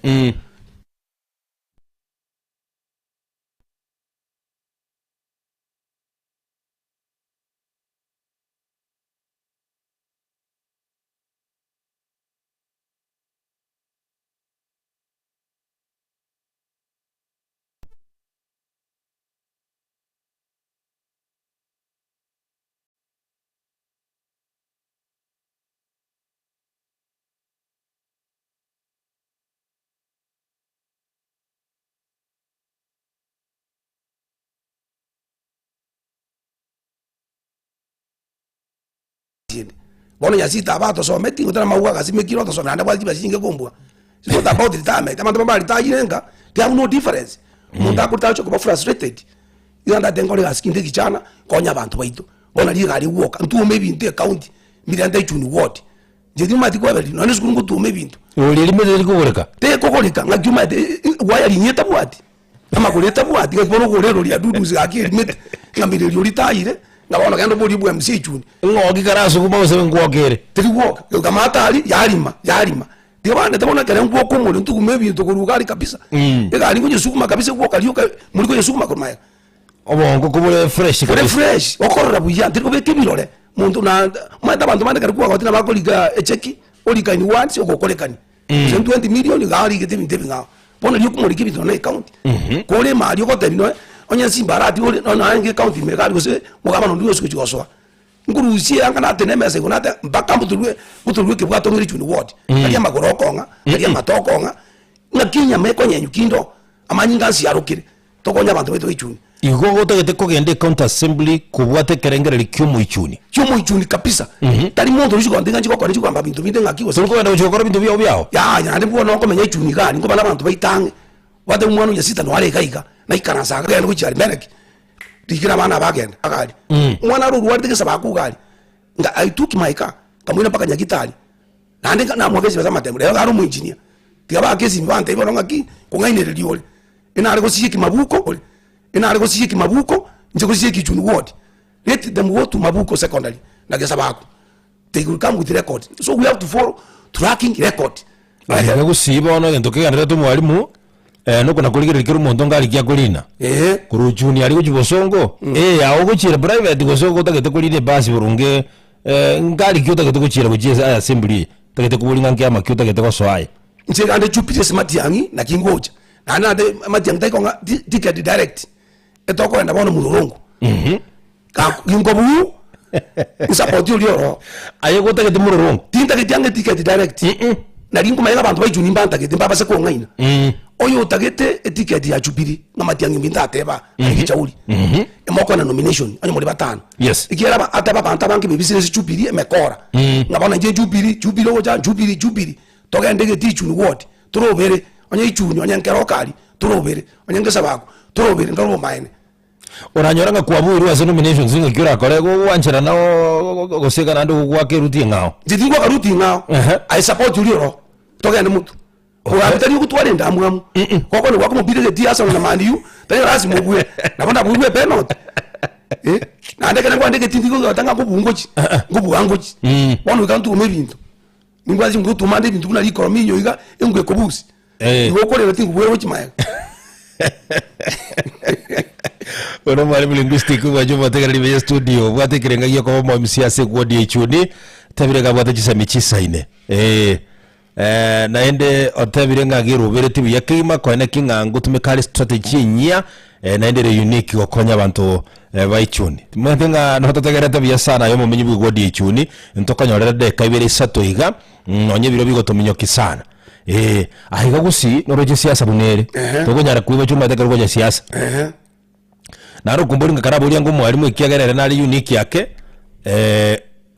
Speaker 3: Bono Nyasita aba atosometi gotari amauga agasimekire otosomia naende abwate chibesa chinge kombua. It's not about retirement, abanto bamanye baritayire nka, they have no difference. Omonto akorita ache koba frustrated, iga ndate nkore egasi kinde ekichana, nkonye abanto baito. Bono riga aria gwoka, ntuome ebinto ecounty, mbirente echuni ward. Inche timanyeti kwebereria, nonya na esukuru ngotuoma ebinto.
Speaker 2: Ori erimete terikogoreka.
Speaker 3: Tekogoreka, ng'aki omanyete waya etabwati. Amagoro etabwati, gaki bono ogore erori ya dudusi gaki erimete, ng'a mbere erio ritayire, ng'a bono genda oborie bwa MC echuni.
Speaker 2: Ng'oki karasuguma gose ngwoka ere.
Speaker 3: Teri gwoka, goika amato aria, yarima, yarima. Tiga bandete bono ekere ngwoka omorero ntugume ebinto korwa iga aria kabisa. Egari nkonyesuguma kabisa egwoka rioka, mori konyesuguma korwa magega.
Speaker 2: Obongo kobore fresh
Speaker 3: Bore
Speaker 2: kabisa.
Speaker 3: fresh, okorora buya, ntiri kobeka ebirore, monto na omanyete abanto bande ekero kwagotire nabo akorika echeki, orika in words ogokorekania. Gose 20 million iga arigete ebinto ebing'ao. Bono riria okomorika ebinto nonya ecounty, kore emari ogotebi nonya onye simba aratiga ore nonya narenge ecounty ime iga aria gose omogabana onde bwensi gochi gosoa. Nkorusia eanga natene emesa igoro nate mpaka mbutorwe mbutorwe ekebwato ng'ire chuni ward. Aria amagoro okong'a, aria amato okong'a, ng'aki enyama ekonyenywa kinde oo, amanyinga nsiarokire. Tokonye abanto baito b'echuni.
Speaker 2: Igo gotagete kogenda ecounty assembly kobwata ekerengererio ki'omoichuni.
Speaker 3: Ki'omoichuni kabisa. Tari monto oria ogochia ng'a nchigokora nchigokora binto binde ng'aki gose.
Speaker 2: Tori kogenda gochia gokora ebinto biao biao.
Speaker 3: Yaya naende bono okomenya echuni iga aria nkoba na abanto baito ang'e. Obwate omwana o Nyasita noare iga iga, naikaranse iga agende gochia Arimeleki, riikera abana aba agende iga aria. Omwana aro orwarete gesa bakwa iga aria. Nga I took my car, nkamoira mpaka Nyagitari. Naende nka namoaka esibesa amatemo, rero iga are omoengineer. Tiga baake esimi bantebie bono ng'aki, kong'ainereria ore. Enare gosieki mabuko ore, enare gosieki mabuko, inche gosieki Ichuni ward. Let them go to Mabuko secondary na Gesabaku. They will come with record. So we have to follow tracking record.
Speaker 2: Aye iga gusii bono egento kegendererete omwalimu eh, nokona korigereria kera omonto ngarikia akorina korwa Ichuni aria gochia bosongo eh, aye ogochiera private gose otagete korina ebasi boronge eh, ngari ki otagete gochiera gochia ase assembly eye otagete koboria ng'a nkiama ki otagete gosoa aye.
Speaker 3: Inche iga nde Jubilee ase matiang'i naki ngocha. Naende nate matiang'i tai kong'a ti- ticket direct, etokoenda bono mlolongo. Gaku ginkobuu, nsapoti oria oroo.
Speaker 2: Aye gotagete mlolongo?
Speaker 3: Tintageti ang'e ticket direct, nari nkomanya ng'a abanto ba Ichuni mbantagete mbabase kong'aina. Oyo otagete eticket ya Jubilee ng'a matiang'i mbinto ateba aye gichauri, emokona nomination onye more batano.
Speaker 2: Yes.
Speaker 3: Ekiagera aba ateba abanto abange bebisire ase Jubilee emekora, ng'a bono inche Jubilee, Jubilee ogocha Jubilee Jubilee, togende egeti Ichuni ward, torobere, onye Ichuni, onye Nkeroka aria, torobere, onye Ngesabaku, torobere, ndore obomaene.
Speaker 2: Oranyore ng'a kwabuirwe ase nominations ng'aki orakore gogwancherana gose iga naende gogoaka eruti eng'ao.
Speaker 3: Inche tingwaka ruti eng'ao, I support oria oro, togende motwe. Ogambi tari ogotwara endamwamu, gokona gwaka omopira egeti Arsenal na Man U, tari lasima obue, nabo ndabuirwe epenalty eh, naende ekero nkwande egeti ndigogota ng'a nkobua ngochi, nkobua ngochi, bono goika ntume ebinto, nimbwate chinguru gotuma ande ebinto buna rikorominyo iga, engwe ekobusia. Igo okorera tingobwera gochia magega.
Speaker 2: Bono mwalimu linguistic bwacha omotegereri buya studio obwate ekerenga giokoba omo MC ase eward ya Ichuni tebire iga abwate chisemi chisaine eh eh naende otebire ng'a gerobereti buya kegima koene ki ng'a ngotumeka are strategy enyia eh naende ere unique gokonya abanto eh ba Ichuni. Timanyete ng'a nototegererete buya sana aye omomenyi bwa eward ya Ichuni ntokonyorere dakika ibere isato iga nonye ebiro bigotominyokia sana. Ee, aiga gusii noroche siasa buna ere.
Speaker 3: Ehe.
Speaker 2: Tokonyara koiba chomanyete ekero ogocha siasa.
Speaker 3: Ehe.
Speaker 2: Naro okombori ng'a karaboria ng'a omwalimu ekiagera ere nare unique ake,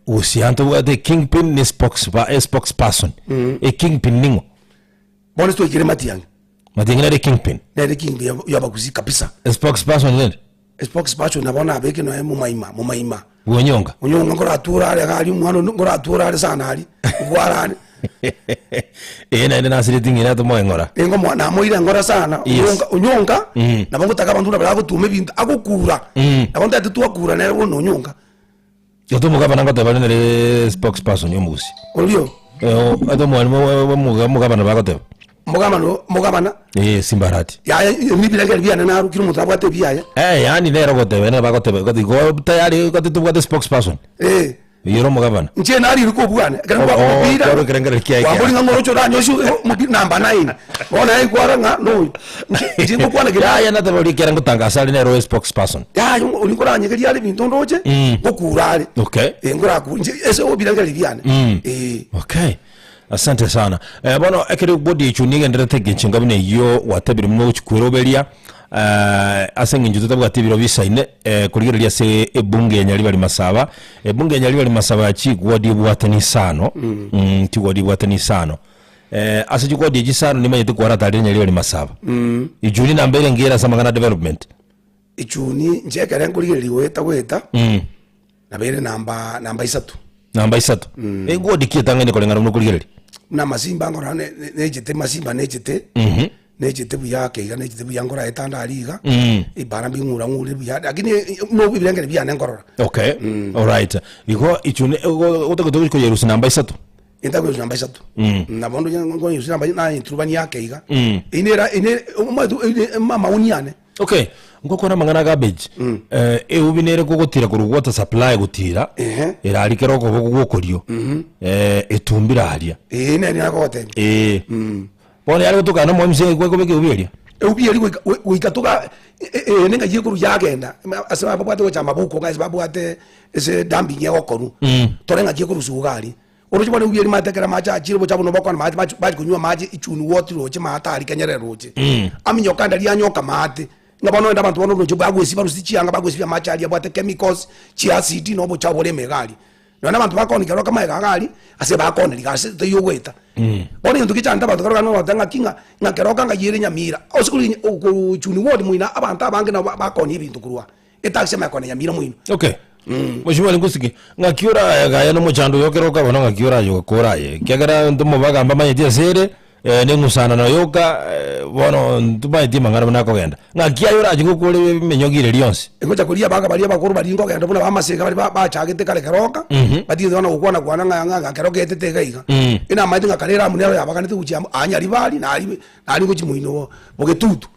Speaker 2: gusii aa ntobwate ekingpin na espokes pa espokesperson. Ekingpin ning'o?
Speaker 3: Bono ase twaikire Matiang'i.
Speaker 2: Matiang'i nere ekingpin?
Speaker 3: Nere ekingpin ya ya abagusii kabisa.
Speaker 2: Espokesperson rende?
Speaker 3: Espokesperson nabo nabeke noe momaima momaima.
Speaker 2: Bw'onyonga.
Speaker 3: Onyonga nkorature are iga aria omwana onde nkorature are sana aria, obware are.
Speaker 2: Ee naende nasireti ng'ina tomoe eng'ora.
Speaker 3: Nigo moa namoire eng'ora sana,
Speaker 2: Yes.
Speaker 3: onyonga onyonga,
Speaker 2: Mm.
Speaker 3: nabo ngotaka abanto buna baria bagotuma ebinto, agokura,
Speaker 2: Mm.
Speaker 3: nabo ntagete twakura nere bono onyonga.
Speaker 2: Gose omogabana ngoteba are nere spokesperson ya omogusii.
Speaker 3: Orio.
Speaker 2: Eh, ata omwalimu omogabana bagoteba.
Speaker 3: Mogabana mogabana.
Speaker 2: Eh, Simbarati.
Speaker 3: Yaya ebirengererio biane narokire omonto abwate ebiaye.
Speaker 2: Eh, yaani nere ogoteba nere bagoteba goti igo tayari goti tobwate spokesperson.
Speaker 3: Eh.
Speaker 2: Oyio ore omogabana.
Speaker 3: Inche narire kobwana ekero
Speaker 2: Oh,
Speaker 3: ngwaka
Speaker 2: oh,
Speaker 3: omopira.
Speaker 2: kwarwa ekerengererio kiaye
Speaker 3: Kwambori
Speaker 2: kiaye.
Speaker 3: ng'a ng'oroche oranyosie omopira namba nine. Bono aye kwara ng'a noyo. Inche inche ngokwana kere.
Speaker 2: Yaya nateba oria ekere ngotangasa are nere oye spokesperson.
Speaker 3: Yaya oria nkoranyegeria are ebinto ndoche,
Speaker 2: Mm.
Speaker 3: ngokura are.
Speaker 2: Okay.
Speaker 3: Eh, ngorakure inche ase ebirengererio biane.
Speaker 2: Mm.
Speaker 3: Eh.
Speaker 2: Okay. Asante sana. Eh, bono ekero body echo nigenderete egenchenga buna eyio gwatebire buna ogochi kweroberia eh, ase eng'encho totabwati ebiro bisaine eh, korigereria ase ebunge ya Nyaribari Masaba. Ebunge ya Nyaribari Masaba chigwadi ebwate nisano mm. chigwadi ebwate nisano eh, ase chigwadi echi isano nimanyete kwaratarire Nyaribari Masaba
Speaker 3: Mm.
Speaker 2: Ichuni namba ere engiya ere ase amang'ana development
Speaker 3: Ichuni inche ekere nkorigereria goeta goeta
Speaker 2: mm.
Speaker 3: Nabo ere namba namba isato.
Speaker 2: Namba isato. Egwodi ki etang'aine koreng'ana buna okorigereria?
Speaker 3: Buna amasimba ngorora ne- ne- nechete masimba nechete
Speaker 2: Mhm.
Speaker 3: nechete buya ake iga nechete buya ngora etanda aria iga
Speaker 2: Mm.
Speaker 3: ebara mbing'ura ng'ure buya lakini no ebirengere biane nkorora
Speaker 2: Okay. Alright. Igo ichune otagete koyerusia namba isato.
Speaker 3: Entakoyerusia namba isato
Speaker 2: Mm.
Speaker 3: nabo onde nkoyerusia namba nayeturubania ake iga
Speaker 2: Mm.
Speaker 3: eye nera eye omanyete eye amaoni ane.
Speaker 2: Okay, ngokwana amang'ana a garbage, eh, eubi nere kogotira korwa water supply gotira,
Speaker 3: Ehe.
Speaker 2: erari kera okoboko gwokorio, eh, etumbire aria.
Speaker 3: Ee, nere nagogotebia.
Speaker 2: Eh. Bono yare gotokana na omo MCA gwekobeka eubi eria.
Speaker 3: Eubi eria goika goi- goika toga e- e- neng'ai ekorwa yagenda, ma- ase babwate gocha amaboko ng'a ase babwate ase dumping egokorwa, tore ng'aki ekorusiwa iga aria. Oroche bono eubi eria maate ekero amache achire obochafu buna bokona maate bachi bachi konywa amache ichuni woti roche maate aria kenyerere roche. Aminyoka ande aria anyoka maate, ng'a bono onde abanto bono roche bagwesibia barusie chianga bagwesibia amache aria abwate chemicals, chiacid na obochafu bore ime iga aria. Nonya abanto bakooni keroka magega iga aria, ase bakooneri gase taiyo ogoeta. Bono egento gechandete abanto keroka nogoteba ng'aki ng'a ng'a keroka ng'ai ere nyamira, ase kori korwa ichuni ward moino abanto abange nabo bakoonia ebinto korwa aa. Etaxi emanye kona nyamira moino.
Speaker 2: Okay. Mheshimiwa Linguistic, ng'aki oragaya nomochando oyo ekero okabona ng'aki orayoka oraye ekiagera ntomobaga mbamanyeti ase ere eh, neng'usanano yoka eh, bono ntomaeti amang'ana buna akogenda. Ng'aki aye orache gokora eminyogi ere rionsi?
Speaker 3: Ngocha koria abaga baria abakoro baria nkogenda buna bamasega baria bachagete kare keroka, batigete bono gokwana kwana ng'a ng'a ng'a keroka etete iga iga. Inamaete ng'a kare eramu nero yabaganete gochia amo aa Nyaribari nari nari gochia moino bogetutu.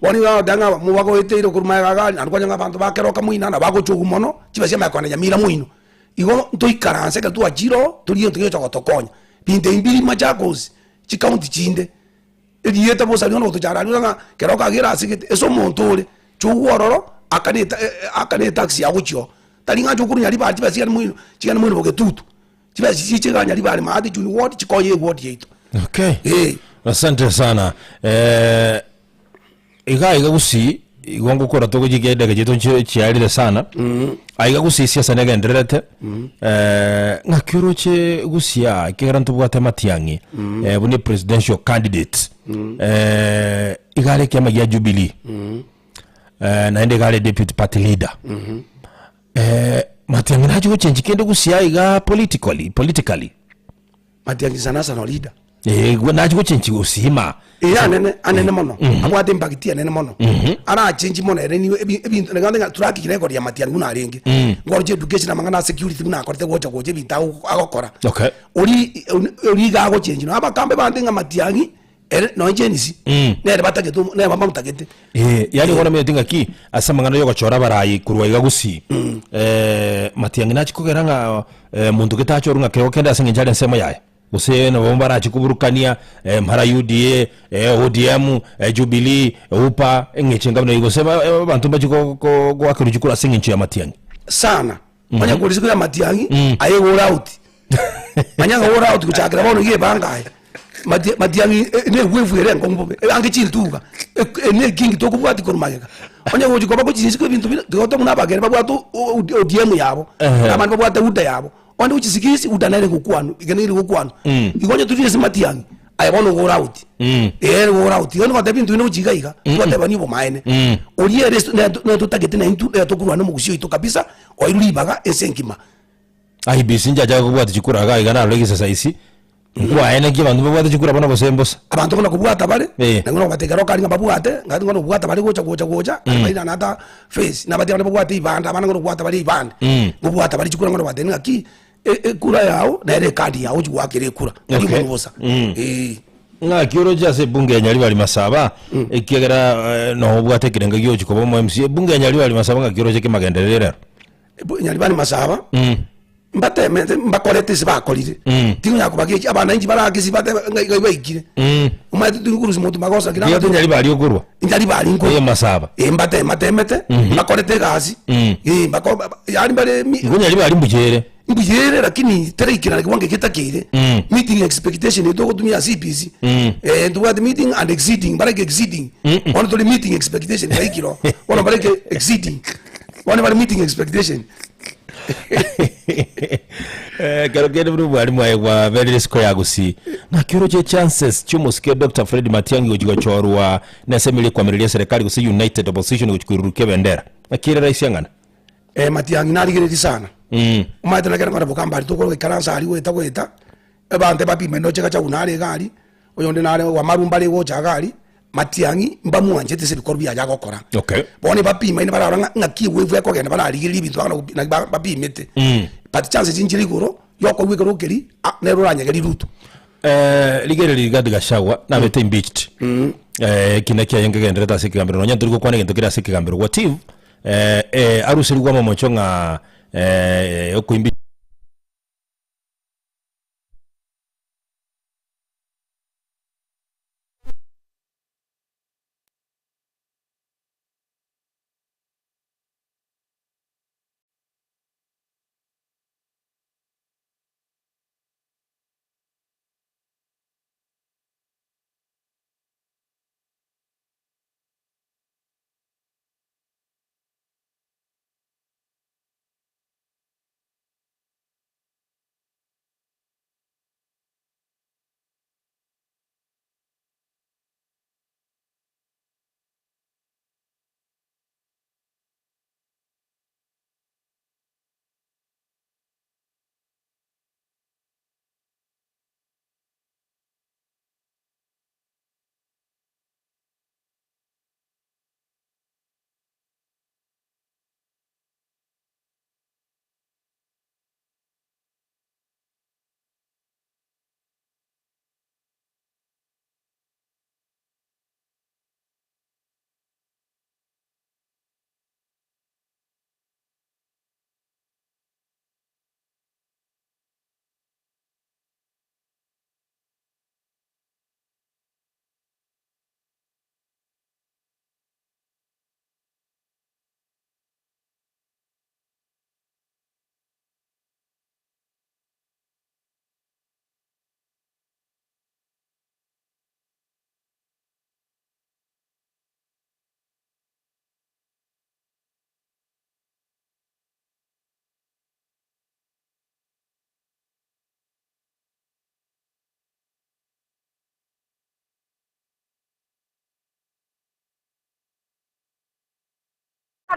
Speaker 3: Bono nigo agoteba ng'a mobagoeteire korwa magega iga aria, naende kwanyora ng'a abanto ba keroka moino aa nabagochia obwo mono, chibesa chiamanya kogenda Nyamira moino. Igo ntoikaranse ekero twachire oo, torie egento kegocha gotokonya. Binto ebi mbiri Machakos, chikaunti chinde. Erieta bosa riria ogotochara aria ng'a keroka iga erasegete, ase omonto ore, chogwa ororo, akane eta akane etaxi yago gochia oo. Tari ng'a ache okorwa Nyaribari chibesa chigende moino chigende moino bogetutu, chibesa chiche iga Nyaribari maate chuni ward chikoye eward yaito.
Speaker 2: Okay.
Speaker 3: Eh.
Speaker 2: Asante sana. Eh, iga iga gusii igo ngokora togochikia edaka chiaito nchi- chiarire sana aiga gusii siasa negendererete eh, ng'aki oroche gusii aa ekiagera ntobwate amatiang'i eh, buna presidential candidate eh, iga are ekiama gia Jubilee eh, naende iga are deputy party leader eh, matiang'i nachi gochenji kende gusii aa iga politically politically
Speaker 3: Matiang'i is a national leader.
Speaker 2: Eh, gwe nachi gochenchi gosima.
Speaker 3: Ee anene anene mono abwate impact enene mono arachenchi mono ere nigo ebi- ebinto nigante ng'a turaki record ya Matiang'i buna arenge ngoroche education amang'ana a security buna akorete gocha gocha ebinto ago- agokora
Speaker 2: Okay.
Speaker 3: ori ori iga agochenchi nonya abakambe bande ng'a Matiang'i ere nonye Gen Z nere batagete omo nere bamotagete.
Speaker 2: Eh, yaani bono omanyete ng'aki ase amang'ana ya ogochora abarai korwa iga gusii eh, Matiang'i nachi kogera ng'a eh, monto gete achorwe ng'a kego kende ase eng'encho are ensemo yaye gose nabo barache koburukania eh, mara UDA eh, ODM eh, Jubilee UPA eng'encho enga buna eyio gose ba- abanto mbachi go- go- goakerwa chikura ase eng'encho ya Matiang'i.
Speaker 3: Sana onye kore isiko ya Matiang'i aye igo ore out manya ng'a ore out gochakera bono iga ebango aye Mati- Matiang'i eh, na ewave ere enkong'u bobe ebange chintuga ek- eye na ekingi tokobwatia korwa magega onye gochi koba gochia isiko ebinto bire tiga ote buna abageni babwate o- o- ODM yabo
Speaker 2: Ehe.
Speaker 3: abande babwate UDA yabo onde gochia isiko ase UDA nere egokwanwa eke nere egokwanwa igo onye tori ase Matiang'i aye bono igo ore out eh igo ore out igo nigoteba ebinto binde gochia iga iga twatebania obomaene oria ere ase nere totagete na intwe nere tokorwana na omogusii oito kabisa oirwe ribaga ense engima.
Speaker 2: IEBC nchacha kobwata chikura iga iga narora egesasaisi, nkwaene ki abanto babwate chikura bono gose mbosa?
Speaker 3: Abanto buna kobwata bare,
Speaker 2: Eh.
Speaker 3: naende ogobatebia ekero okare ng'a babwate, ng'a ng'a nobwata bare gocha gocha gocha, mm. bairane ata face, nabatia abande babwate ibande, abande ng'a nobwata bare ibande,
Speaker 2: Mm.
Speaker 3: ngobwata bare chikura ng'a nobatebia ng'aki, e- ekura yago nere ekadi yago ochia goakera ekura, tari
Speaker 2: Okay.
Speaker 3: omonwe bosa.
Speaker 2: Mm.
Speaker 3: Eh.
Speaker 2: Ng'aki oroche ase ebunge ya Nyaribari Masaba, ekiagera eh, nobwate ekerengo giochi koba omo MCA, ebunge ya Nyaribari Masaba ng'aki oroche kemagenderero rero?
Speaker 3: Nyaribari Masaba,
Speaker 2: Mm.
Speaker 3: mbatemete mbakorete ase bakorire
Speaker 2: Mm.
Speaker 3: tingonyara kobagechi abananchi baragesi batebe ng'a iga baikire
Speaker 2: Mm.
Speaker 3: omanyete tinkorusia monto magoso lakini
Speaker 2: Riato
Speaker 3: abanto-
Speaker 2: Nyaribari okorwa.
Speaker 3: Nyaribari nkorwa.
Speaker 2: Eh, Masaba.
Speaker 3: Eh, mbate mbatemete
Speaker 2: Mhm.
Speaker 3: mbakorete egasi
Speaker 2: Mm.
Speaker 3: Eh, mbako ba- ba- yaani bare mi-
Speaker 2: Igo Nyaribari mbuya ere.
Speaker 3: mbuya ere lakini tereikerana kiwango eke etakeire
Speaker 2: Mm.
Speaker 3: meeting expectation eye togotumia CBC
Speaker 2: Mm.
Speaker 3: eh, ntobwate meeting and exceeding bareke exceeding
Speaker 2: Mm-mm.
Speaker 3: bono tore meeting expectation yaikire oo bono bareke exceeding bono bare meeting expectation
Speaker 2: Ekero kende buna omwalimu aye gwaberire isiko ya Gusii, ng'aki oroche chances chi'omosike Doctor Fred Matiang'i gochia gochorwa nensemo eria ekwamireria eserekari gose United Opposition gochia koirurukia ebendera? Ng'aki ere rahisi ang'ana?
Speaker 3: Eh, Matiang'i narigereria sana
Speaker 2: Mm.
Speaker 3: omanyete nekero nkore bokamba aria togoikaransa aria goeta goeta abanto ebapime ndoche Gachagua nare iga aria oyonde nare Wamalwa mbare gocha iga aria Matiang'i mbamwanchete ase ebikorwa biaye agokora.
Speaker 2: Okay.
Speaker 3: Bono ebapimaine bararora ng'a ng'aki ewave ekogenda bararigereria ebinto bakona gopi naki ba- bapimete.
Speaker 2: Mm.
Speaker 3: But chances nchire igoro, yokoigwa ekero keria, ah, nere oranyegerie Ruto.
Speaker 2: Eh, rigereria Rigathi Gachagua nabete impeached. Eh, ekina kiaye nkegenderete ase ekegambero nonya ntori gokwana egento kere ase ekegambero what if eh, eh, aruserigwe amamocho ng'a eh, okoimbi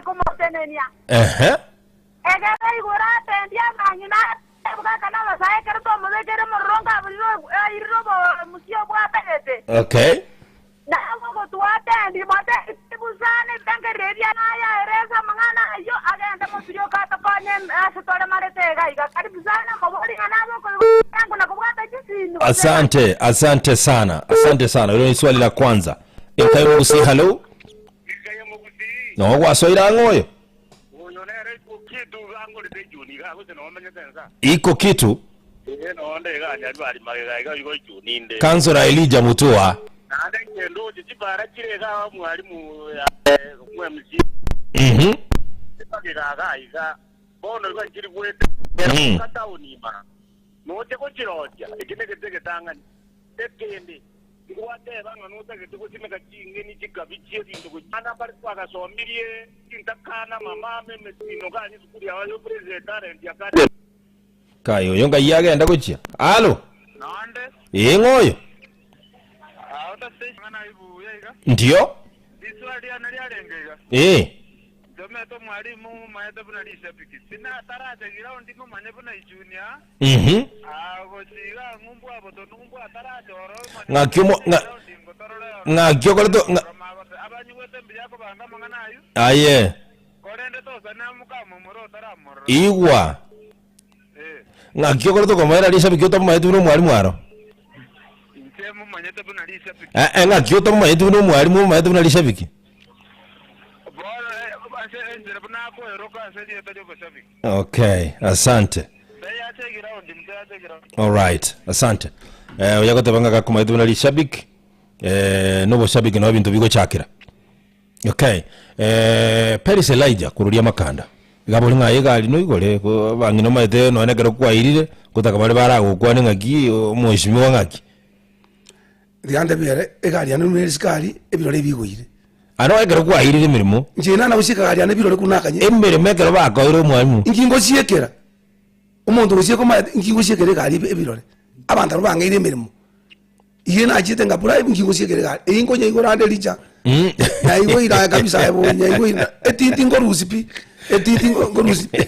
Speaker 5: komotenenia.
Speaker 2: Ehe.
Speaker 5: Ekero igoro atendie abang'ina abagaka na abasae, ekero twamobekeire omororongo aburire airire obomusia obwatagete.
Speaker 2: Okay.
Speaker 5: Nabo gotwatendi, motebie tibusana ebirengererio ebia naye aerese amang'ana ayio, agende moturi okatokonye ase toremarete iga iga. Karibu sana, mobori ng'a nabe okoigwa bwango na kobwata chisimi gose
Speaker 2: Asante, asante sana, asante sana. Hilo ni swali la kwanza. Enkai Mugusi, hello. No gwasoire ang'o oyo? Iko kitu. Councillor Elijah Mutua. Mhm.
Speaker 22: Noche gochirochia, eki negete egetang'ani. Ekende, tigwateba ng'a notagete gosimeka ching'eni chikabichi ebinto gochia. Abana mbare twagasomirie chintakana, mama, emesino ganye esukuru yao ya President Talent Academy.
Speaker 2: Kai oyo ngai agenda gochia. Alo. Ee ng'o oyo? Ndio. Ee. Mhm. Ng'aki omo ng'a- ng'aki okorete ng'a- aye igwa ng'aki okorete okomoera rishabiki otamomaeti buna omwalimu aro Eh, eh, ng'aki otamomaeti buna omwalimu omomaete buna rishabiki Okay, asante. Alright, asante. Eh, oya goteba ng'a gakomaete buna rishabiki eh, noboshabiki nabo ebinto bigochakera. Okay. Eh, Peris Elijah kururia makanda. Iga bori ng'a egari noigore ko- abang'ina omanyete nonya ekero kwairire gotaka bare baragokwane ng'aki omweshimiwa ng'aki.
Speaker 3: Riande biere, egari yane buna esikari, ebirore ebigoire.
Speaker 2: Aro ekero kwairire emeremo.
Speaker 3: Inche nana gosieka egari yane ebirore korwa nakanye.
Speaker 2: Emeremo ekero bakoire omwalimu.
Speaker 3: Inki ngosiekera? Omonto gosieka omanyete inki ngosiekera egari ebirore? Abanto abwo bang'eire emeremo. Iye nachiete ngabura inki ngosiekera egari? Eyio nkonyaigora ande richa. Naigoire aye kabisa aye bono naigoire etiti nkorusia pi, etiti nkorusia pi.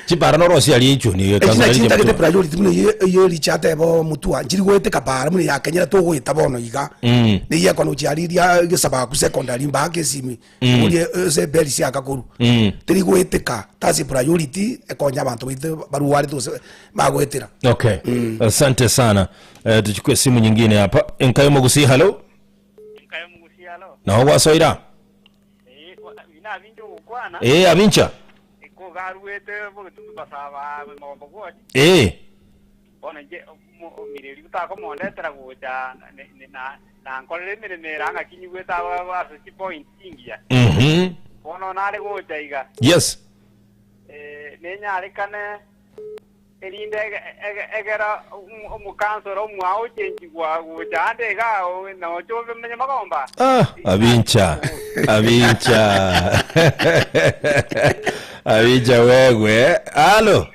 Speaker 2: Chipara norosia aria echuni
Speaker 3: Echi nachi ntagete priority buna eye eye richa ateba omotwa nchiri goeteka para buna ya kenyera togoeta bono iga. Neyie ekona gochia aria ria gesabaku secondary mpaka esimi orie ase eberi siakakorwa. Teri goeteka that's a priority ekonya abanto baito barwarete gose bagoetera.
Speaker 2: Okay. Asante sana. Eh, tuchukue simu nyingine hapa. Enkayo Mogusi, hello. Nao gwasoira? Ee, abincha. Ee.
Speaker 23: Bono inche omomireri takomondetera gocha nankorera emeremo ere ng'aki nyigwete ase chipoint chingiya. Bono nare gocha iga.
Speaker 2: Yes.
Speaker 23: Nenyarekane erinde egere omokansora omwao ochenchigwa gocha ande iga noche omenye magomba.
Speaker 2: Ah, abincha abincha abincha wewe alo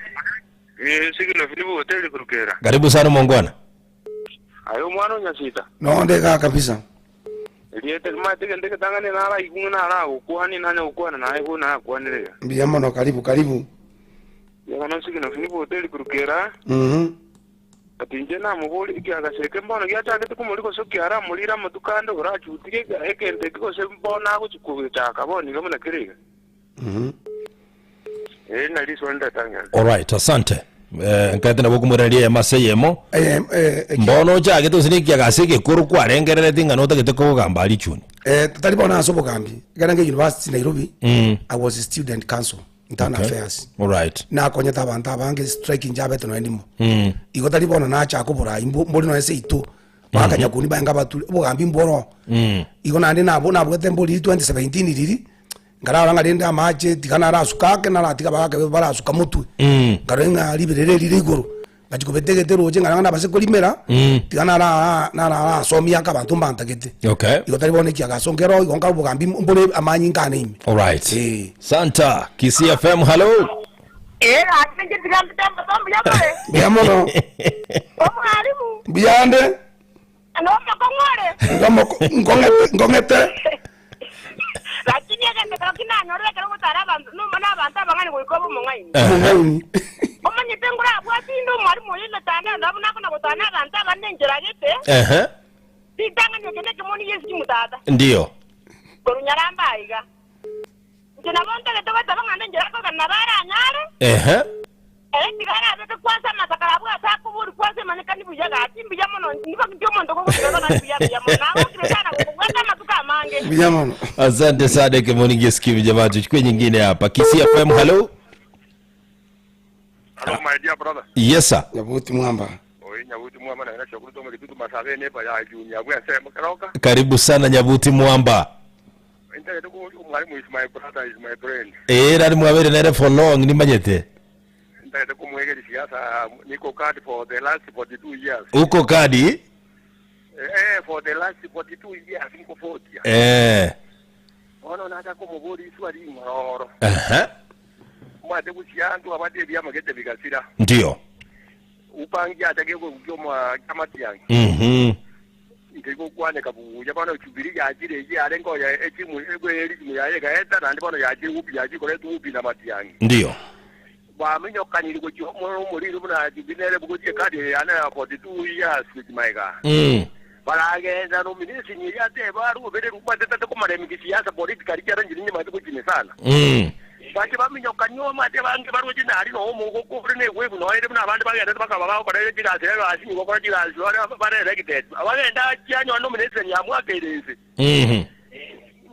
Speaker 22: Sigino Filipo hoteli kurukera.
Speaker 2: karibu sana mongwana
Speaker 22: Aye omwana o Nyasita.
Speaker 3: Nonde igaa kabisa.
Speaker 22: Erieta rimanyete egento egetang'ani naraigwe ng'a naragokwanie nanye gokwana naye bono nakwanire iga.
Speaker 3: Mbuya mono karibu karibu.
Speaker 22: Yohana Sigino Filipo hoteli kurukera.
Speaker 3: Mhm.
Speaker 22: Ati inche namoborie ekiagaso eke mbono giachagete komoria gose kiaramorire amatuko ande orachutirie egento eke gose mbono agochia kogechaka bono iga buna kere iga.
Speaker 3: Mhm.
Speaker 22: Eri nario riswali ndatang'ana.
Speaker 2: Alright, asante. Eh, nkaete nabo okomoiraneria eyemo ase eyemo. Mbono ochagete gose na ekiagasi egekoro kwarengerereti ng'a notagete kogamba aria chuni.
Speaker 3: Eh, tari bono ase obogambi ekero nge university Nairobi I was a student council internal affairs
Speaker 2: Alright.
Speaker 3: nakonyete abanto abange strike nchabete nonya ndimo igo tari bono nachaka oborai mbo- mbori nonya seito bakanyakuni baye nkabature obogambi mboro igo naende nabo nabwate mbori 2017 riri Nkarara ng'a rende amache tiga narasuka ake, naratiga abagaka babe barasuka motwe. Nkarora ng'a riberera eri rire igoro, ngachia kobeta egete roche nkarora ng'a nabase korimera, tiga nara nararasomia ake abanto mbantagete.
Speaker 2: Okay.
Speaker 3: Igo tari bono ekiagaso nkero igo nkare obogambi mbore amanyinga ane ime.
Speaker 2: Alright. Santa, Kisii FM, hello.
Speaker 5: Ee, gaki ninche tiga mbite amato mbuya more.
Speaker 3: Mbuya mono.
Speaker 5: Omwalimu,
Speaker 3: Mbuya ande.
Speaker 5: nomokong'u ore.
Speaker 3: Ngomoko- nkong'ete nkong'ete.
Speaker 5: Lakini egento kero kinanyorire ekero. okoba omong'aini.
Speaker 3: Omong'aini.
Speaker 5: Omanyete ngorabwate inde omwalimu oyo emetandao nabo nakona gotana abanto abanene enchera gete,
Speaker 2: Ehe.
Speaker 5: ritang'ani eke nekemoni gi'esikimu tata.
Speaker 2: Ndio.
Speaker 5: Korwa nyaramba aiga. Inche nabo ntagete goteba ng'a nenchera akogenda nabo aranyare,
Speaker 2: Ehe.
Speaker 5: ere tiga arabeke kwansa amasakara abwo ase akobori kwansa emanyekani buya gaki mbuya mono nigo ki omonto ogogotiga bono mbuya mbuya mono nagokire sana gokobwata amatuko amange.
Speaker 3: Mbuya mono.
Speaker 2: Asante sana Ekemoni gi'esikimu jamaa, tuchukue nyingine hapa. Kisii FM, hello.
Speaker 22: Hello, my dear brother.
Speaker 2: Yes sir.
Speaker 3: Nyabuti mwamba.
Speaker 22: Oyi Nyabuti mwamba na nashukuru tome kitutu masabe nepa ya junior bwe sema keroka.
Speaker 2: Karibu sana Nyabuti Mwamba.
Speaker 22: Intagete ko mwalimu is my brother is my friend.
Speaker 2: Eh, nari mwabere nere for long nimanyete.
Speaker 22: Intagete kumwegeri siasa niko card for the last 42 years.
Speaker 2: Uko kadi?
Speaker 22: Eh, for the last 42 years niko 40.
Speaker 2: Eh.
Speaker 22: Bono nacha komobori iswali ing'ororo.
Speaker 2: Aha.
Speaker 22: Omwate gochia anto abate ebiama gete bigasira.
Speaker 2: Ndio.
Speaker 22: Upangi achake gokia omwa kiamatiang'i.
Speaker 2: Mhm.
Speaker 22: Inche gokwaneka buya bono Jubilee yachire eyio yare ngoya echimu egwe erichimu yaye egaeta naende bono yachire wupi yachire koreta wupi na matiang'i.
Speaker 2: Ndio.
Speaker 22: Bwaminyokaniri gochia omo omoriri buna Jubilee nere bogochia ekadi eye yane ya 42 years gochia magega. Baragenda nomination eria ateba arobere rubwatete komara emigisi siasa politically kiara inche ninyemanyete gochimesana. Bache baminyokania omate bange baroche nari noo omogoko ore na egwegu noyo ere buna abande bagendete bakaba bagokora chigasi egasi nigo okora chigasi bare bare elected. Abagende achia anyore nomination yamwakeire inse.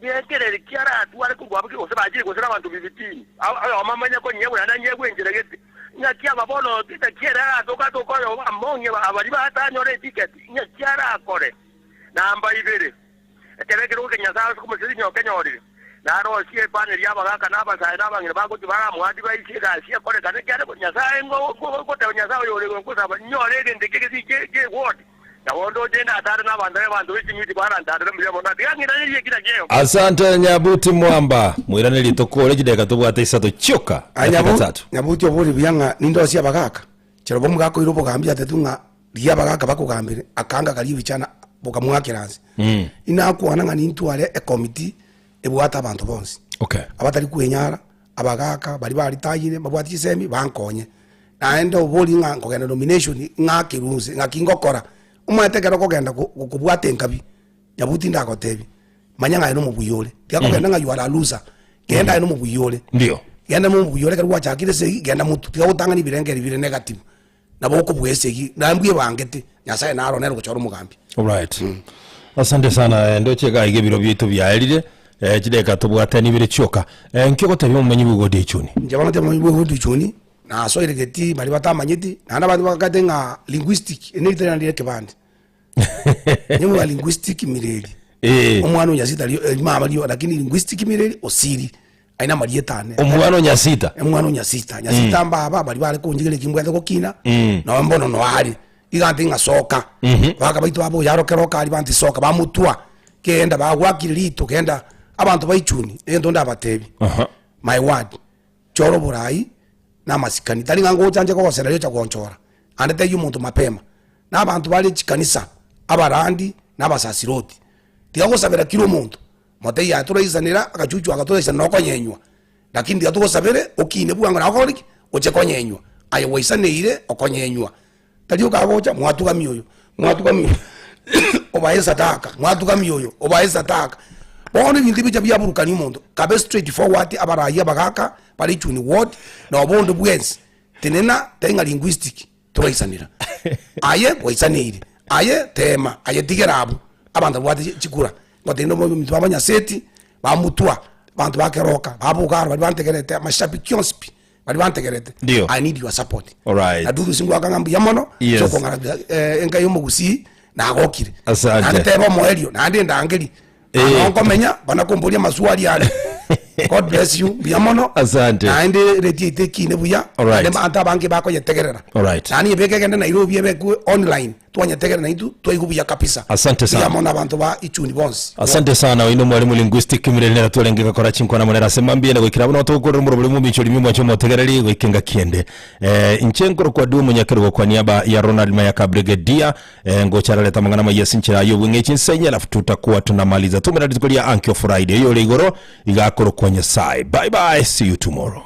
Speaker 22: Ngekereri ki aratware korwa abwo gose bachire gose nabanto bibitini. Oyomo amanye konyegwa naende anyegwe enchera gete. Ng'aki aba bono naki ere aratoke atoke oyomo among'e abaria batanyore etiketi ng'aki arakore. Namba ibere, ekero ekerogo kia Nyasae ase komosesenia okenyorire, narosie epaneli y'abagaaka na abasae na abang'ina bagochia baramoadvise egasi ekorekane, ekiagera Nyasae ngoteba Nyasae oyo ore igoro nkosaba nyore egento eke gese kie eward, Nabo ndoche ndatare nabanto abanto be ching'iti barantarere mbuya mono, tiga ng'iranerie ekina kiao.
Speaker 2: Asante Nyabuti Mwamba, moiranerie tokore chidakika tobwate isato chioka,
Speaker 3: Aye
Speaker 2: dakika
Speaker 3: Nyabu-
Speaker 2: tatu.
Speaker 3: Nyabuti obori buya ng'a nindosie abagaka. Jeroboamu gakoira obogambi atetwe ng'a rigia abagaka bakogambere, akaanga karia ebichana bokamwakera nse. Inakwana ng'a nintware ekomiti ebwate abanto bonsi.
Speaker 2: Okay.
Speaker 3: Abatari kwenyara, abagaka baria baritayire babwate chisemi bankonye. Naende obori ng'a nkogenda nomination ng'akerwe nse ng'aki ngokora. Omanyete ekero okogenda ko gokobwata enkabi, nyabuti ndagotebi, manya ng'a aye nomobuya ore. Tiga kogenda ng'a you are a loser, genda aye nomobuya ore.
Speaker 2: Ndio.
Speaker 3: Genda nomobuya ore ekero gwachakire esegi, genda motwe. Tiga gotang'ani ebirengererio bire negative, nabo okobua esegi, naye mbwebangete, Nyasaye naro nere ogochora omogambi.
Speaker 2: Alright. Asante sana eh, ndoche iga iga ebiro biaito biaerire eh, chidakika tobwate nibere chioka eh, nki ogotebia omomenyi bwa Ugodi Echuni?
Speaker 3: Inche bono ntebe omomenyi bwa Ugodi Echuni, nasoire getii baria batamanyeti, naende abanto bagakate ng'a linguistic, eri nerita riane ria ekebande. Nyuma linguistic mireri.
Speaker 2: Eh.
Speaker 3: Omwana o Nyasita rio eh, mama rio lakini linguistic mireri osiri. Aye namarieta ane.
Speaker 2: Omwana o Nyasita?
Speaker 3: Omwana o Nyasita. Nyasita mbaba bari bare konjigereria ki mbwate gokina. Nabo mbono no are. Iga nte ng'a soka. Baka baito babo oyaro kero okari banti soka bamotwa. Kenda bagwakire rito kenda abanto ba Ichuni egento ndabatebi. My word. Chora oborai na amasikani. Tari ng'a ngocha nche kogosera riria ocha gonchora. Ande tebia omonto mapema. Na abanto bare chikanisa, abarandi, na abasasiroti. Tiga gosabera kira omonto. Motebie aye toraisanera agachuchu aka toraisanera okonyenywa. Lakini tiga togosabere okine bwango naye okore ki? Oche konyenywa. Aye gwaisaneire okonyenywa. Tari okagocha mwatugami oyo, mwatugami oyo obae esadaka, mwatugami oyo, obae esadaka. Bono ebinto ebicha biaburukania omonto, kabe straight forward abarai abagaka bare Ichuni ward na obonde bwensi, tenena tari ng'a linguistic toraisanera. Aye gwaisaneire, aye tema, aye tigera abwo, abanto babwate chikura, ngotenena omonto babanyaseti, bamutwa, abanto ba keroka, babogaro baria bantegerete, amashabiki onsi pi. Baria bantegerete
Speaker 2: Ndio.
Speaker 3: I need your support.
Speaker 2: Alright.
Speaker 3: Na Dudu singwaka ng'a mbuya mono
Speaker 2: Yes.
Speaker 3: ase okong'arabia eh, enka y'omogusii nagokire.
Speaker 2: Asante.
Speaker 3: Naende teba omoerio naende ndangeri.
Speaker 2: Eh.
Speaker 3: Ano nkomenya bana komboria amaswali ane. God bless you mbuya mono.
Speaker 2: Asante.
Speaker 3: Naende radio yaito ekine buya.
Speaker 2: Alright.
Speaker 3: Naende abanto abange bakonyetegerera.
Speaker 2: Alright.
Speaker 3: Naende nyebeke egende Nairobi ebekwe online twanyetegerera naintwe twaigwa buya kabisa.
Speaker 2: Asante sana.
Speaker 3: Mbuya mono abanto ba Ichuni bonsi.
Speaker 2: Asante sana oino mwalimu linguistic mireri nere twarenge gakora chinkwana monere ase mambia na goikera abwo nabo togokorera omorobori omominchori mimwanche omotegereri goika engaki ende. Eh, inche nkorokwa Due Omonyakerogo kwa niaba ya Ronald Mayaka Brigadier eh, ngocha arareta amang'ana amaya ase enchera aye obweng'e chinsenyi alafu tutakuwa tunamaliza tumera rituko ria ankio Friday oyore igoro iga akorokwa Nyasaye. Bye bye see you tomorrow.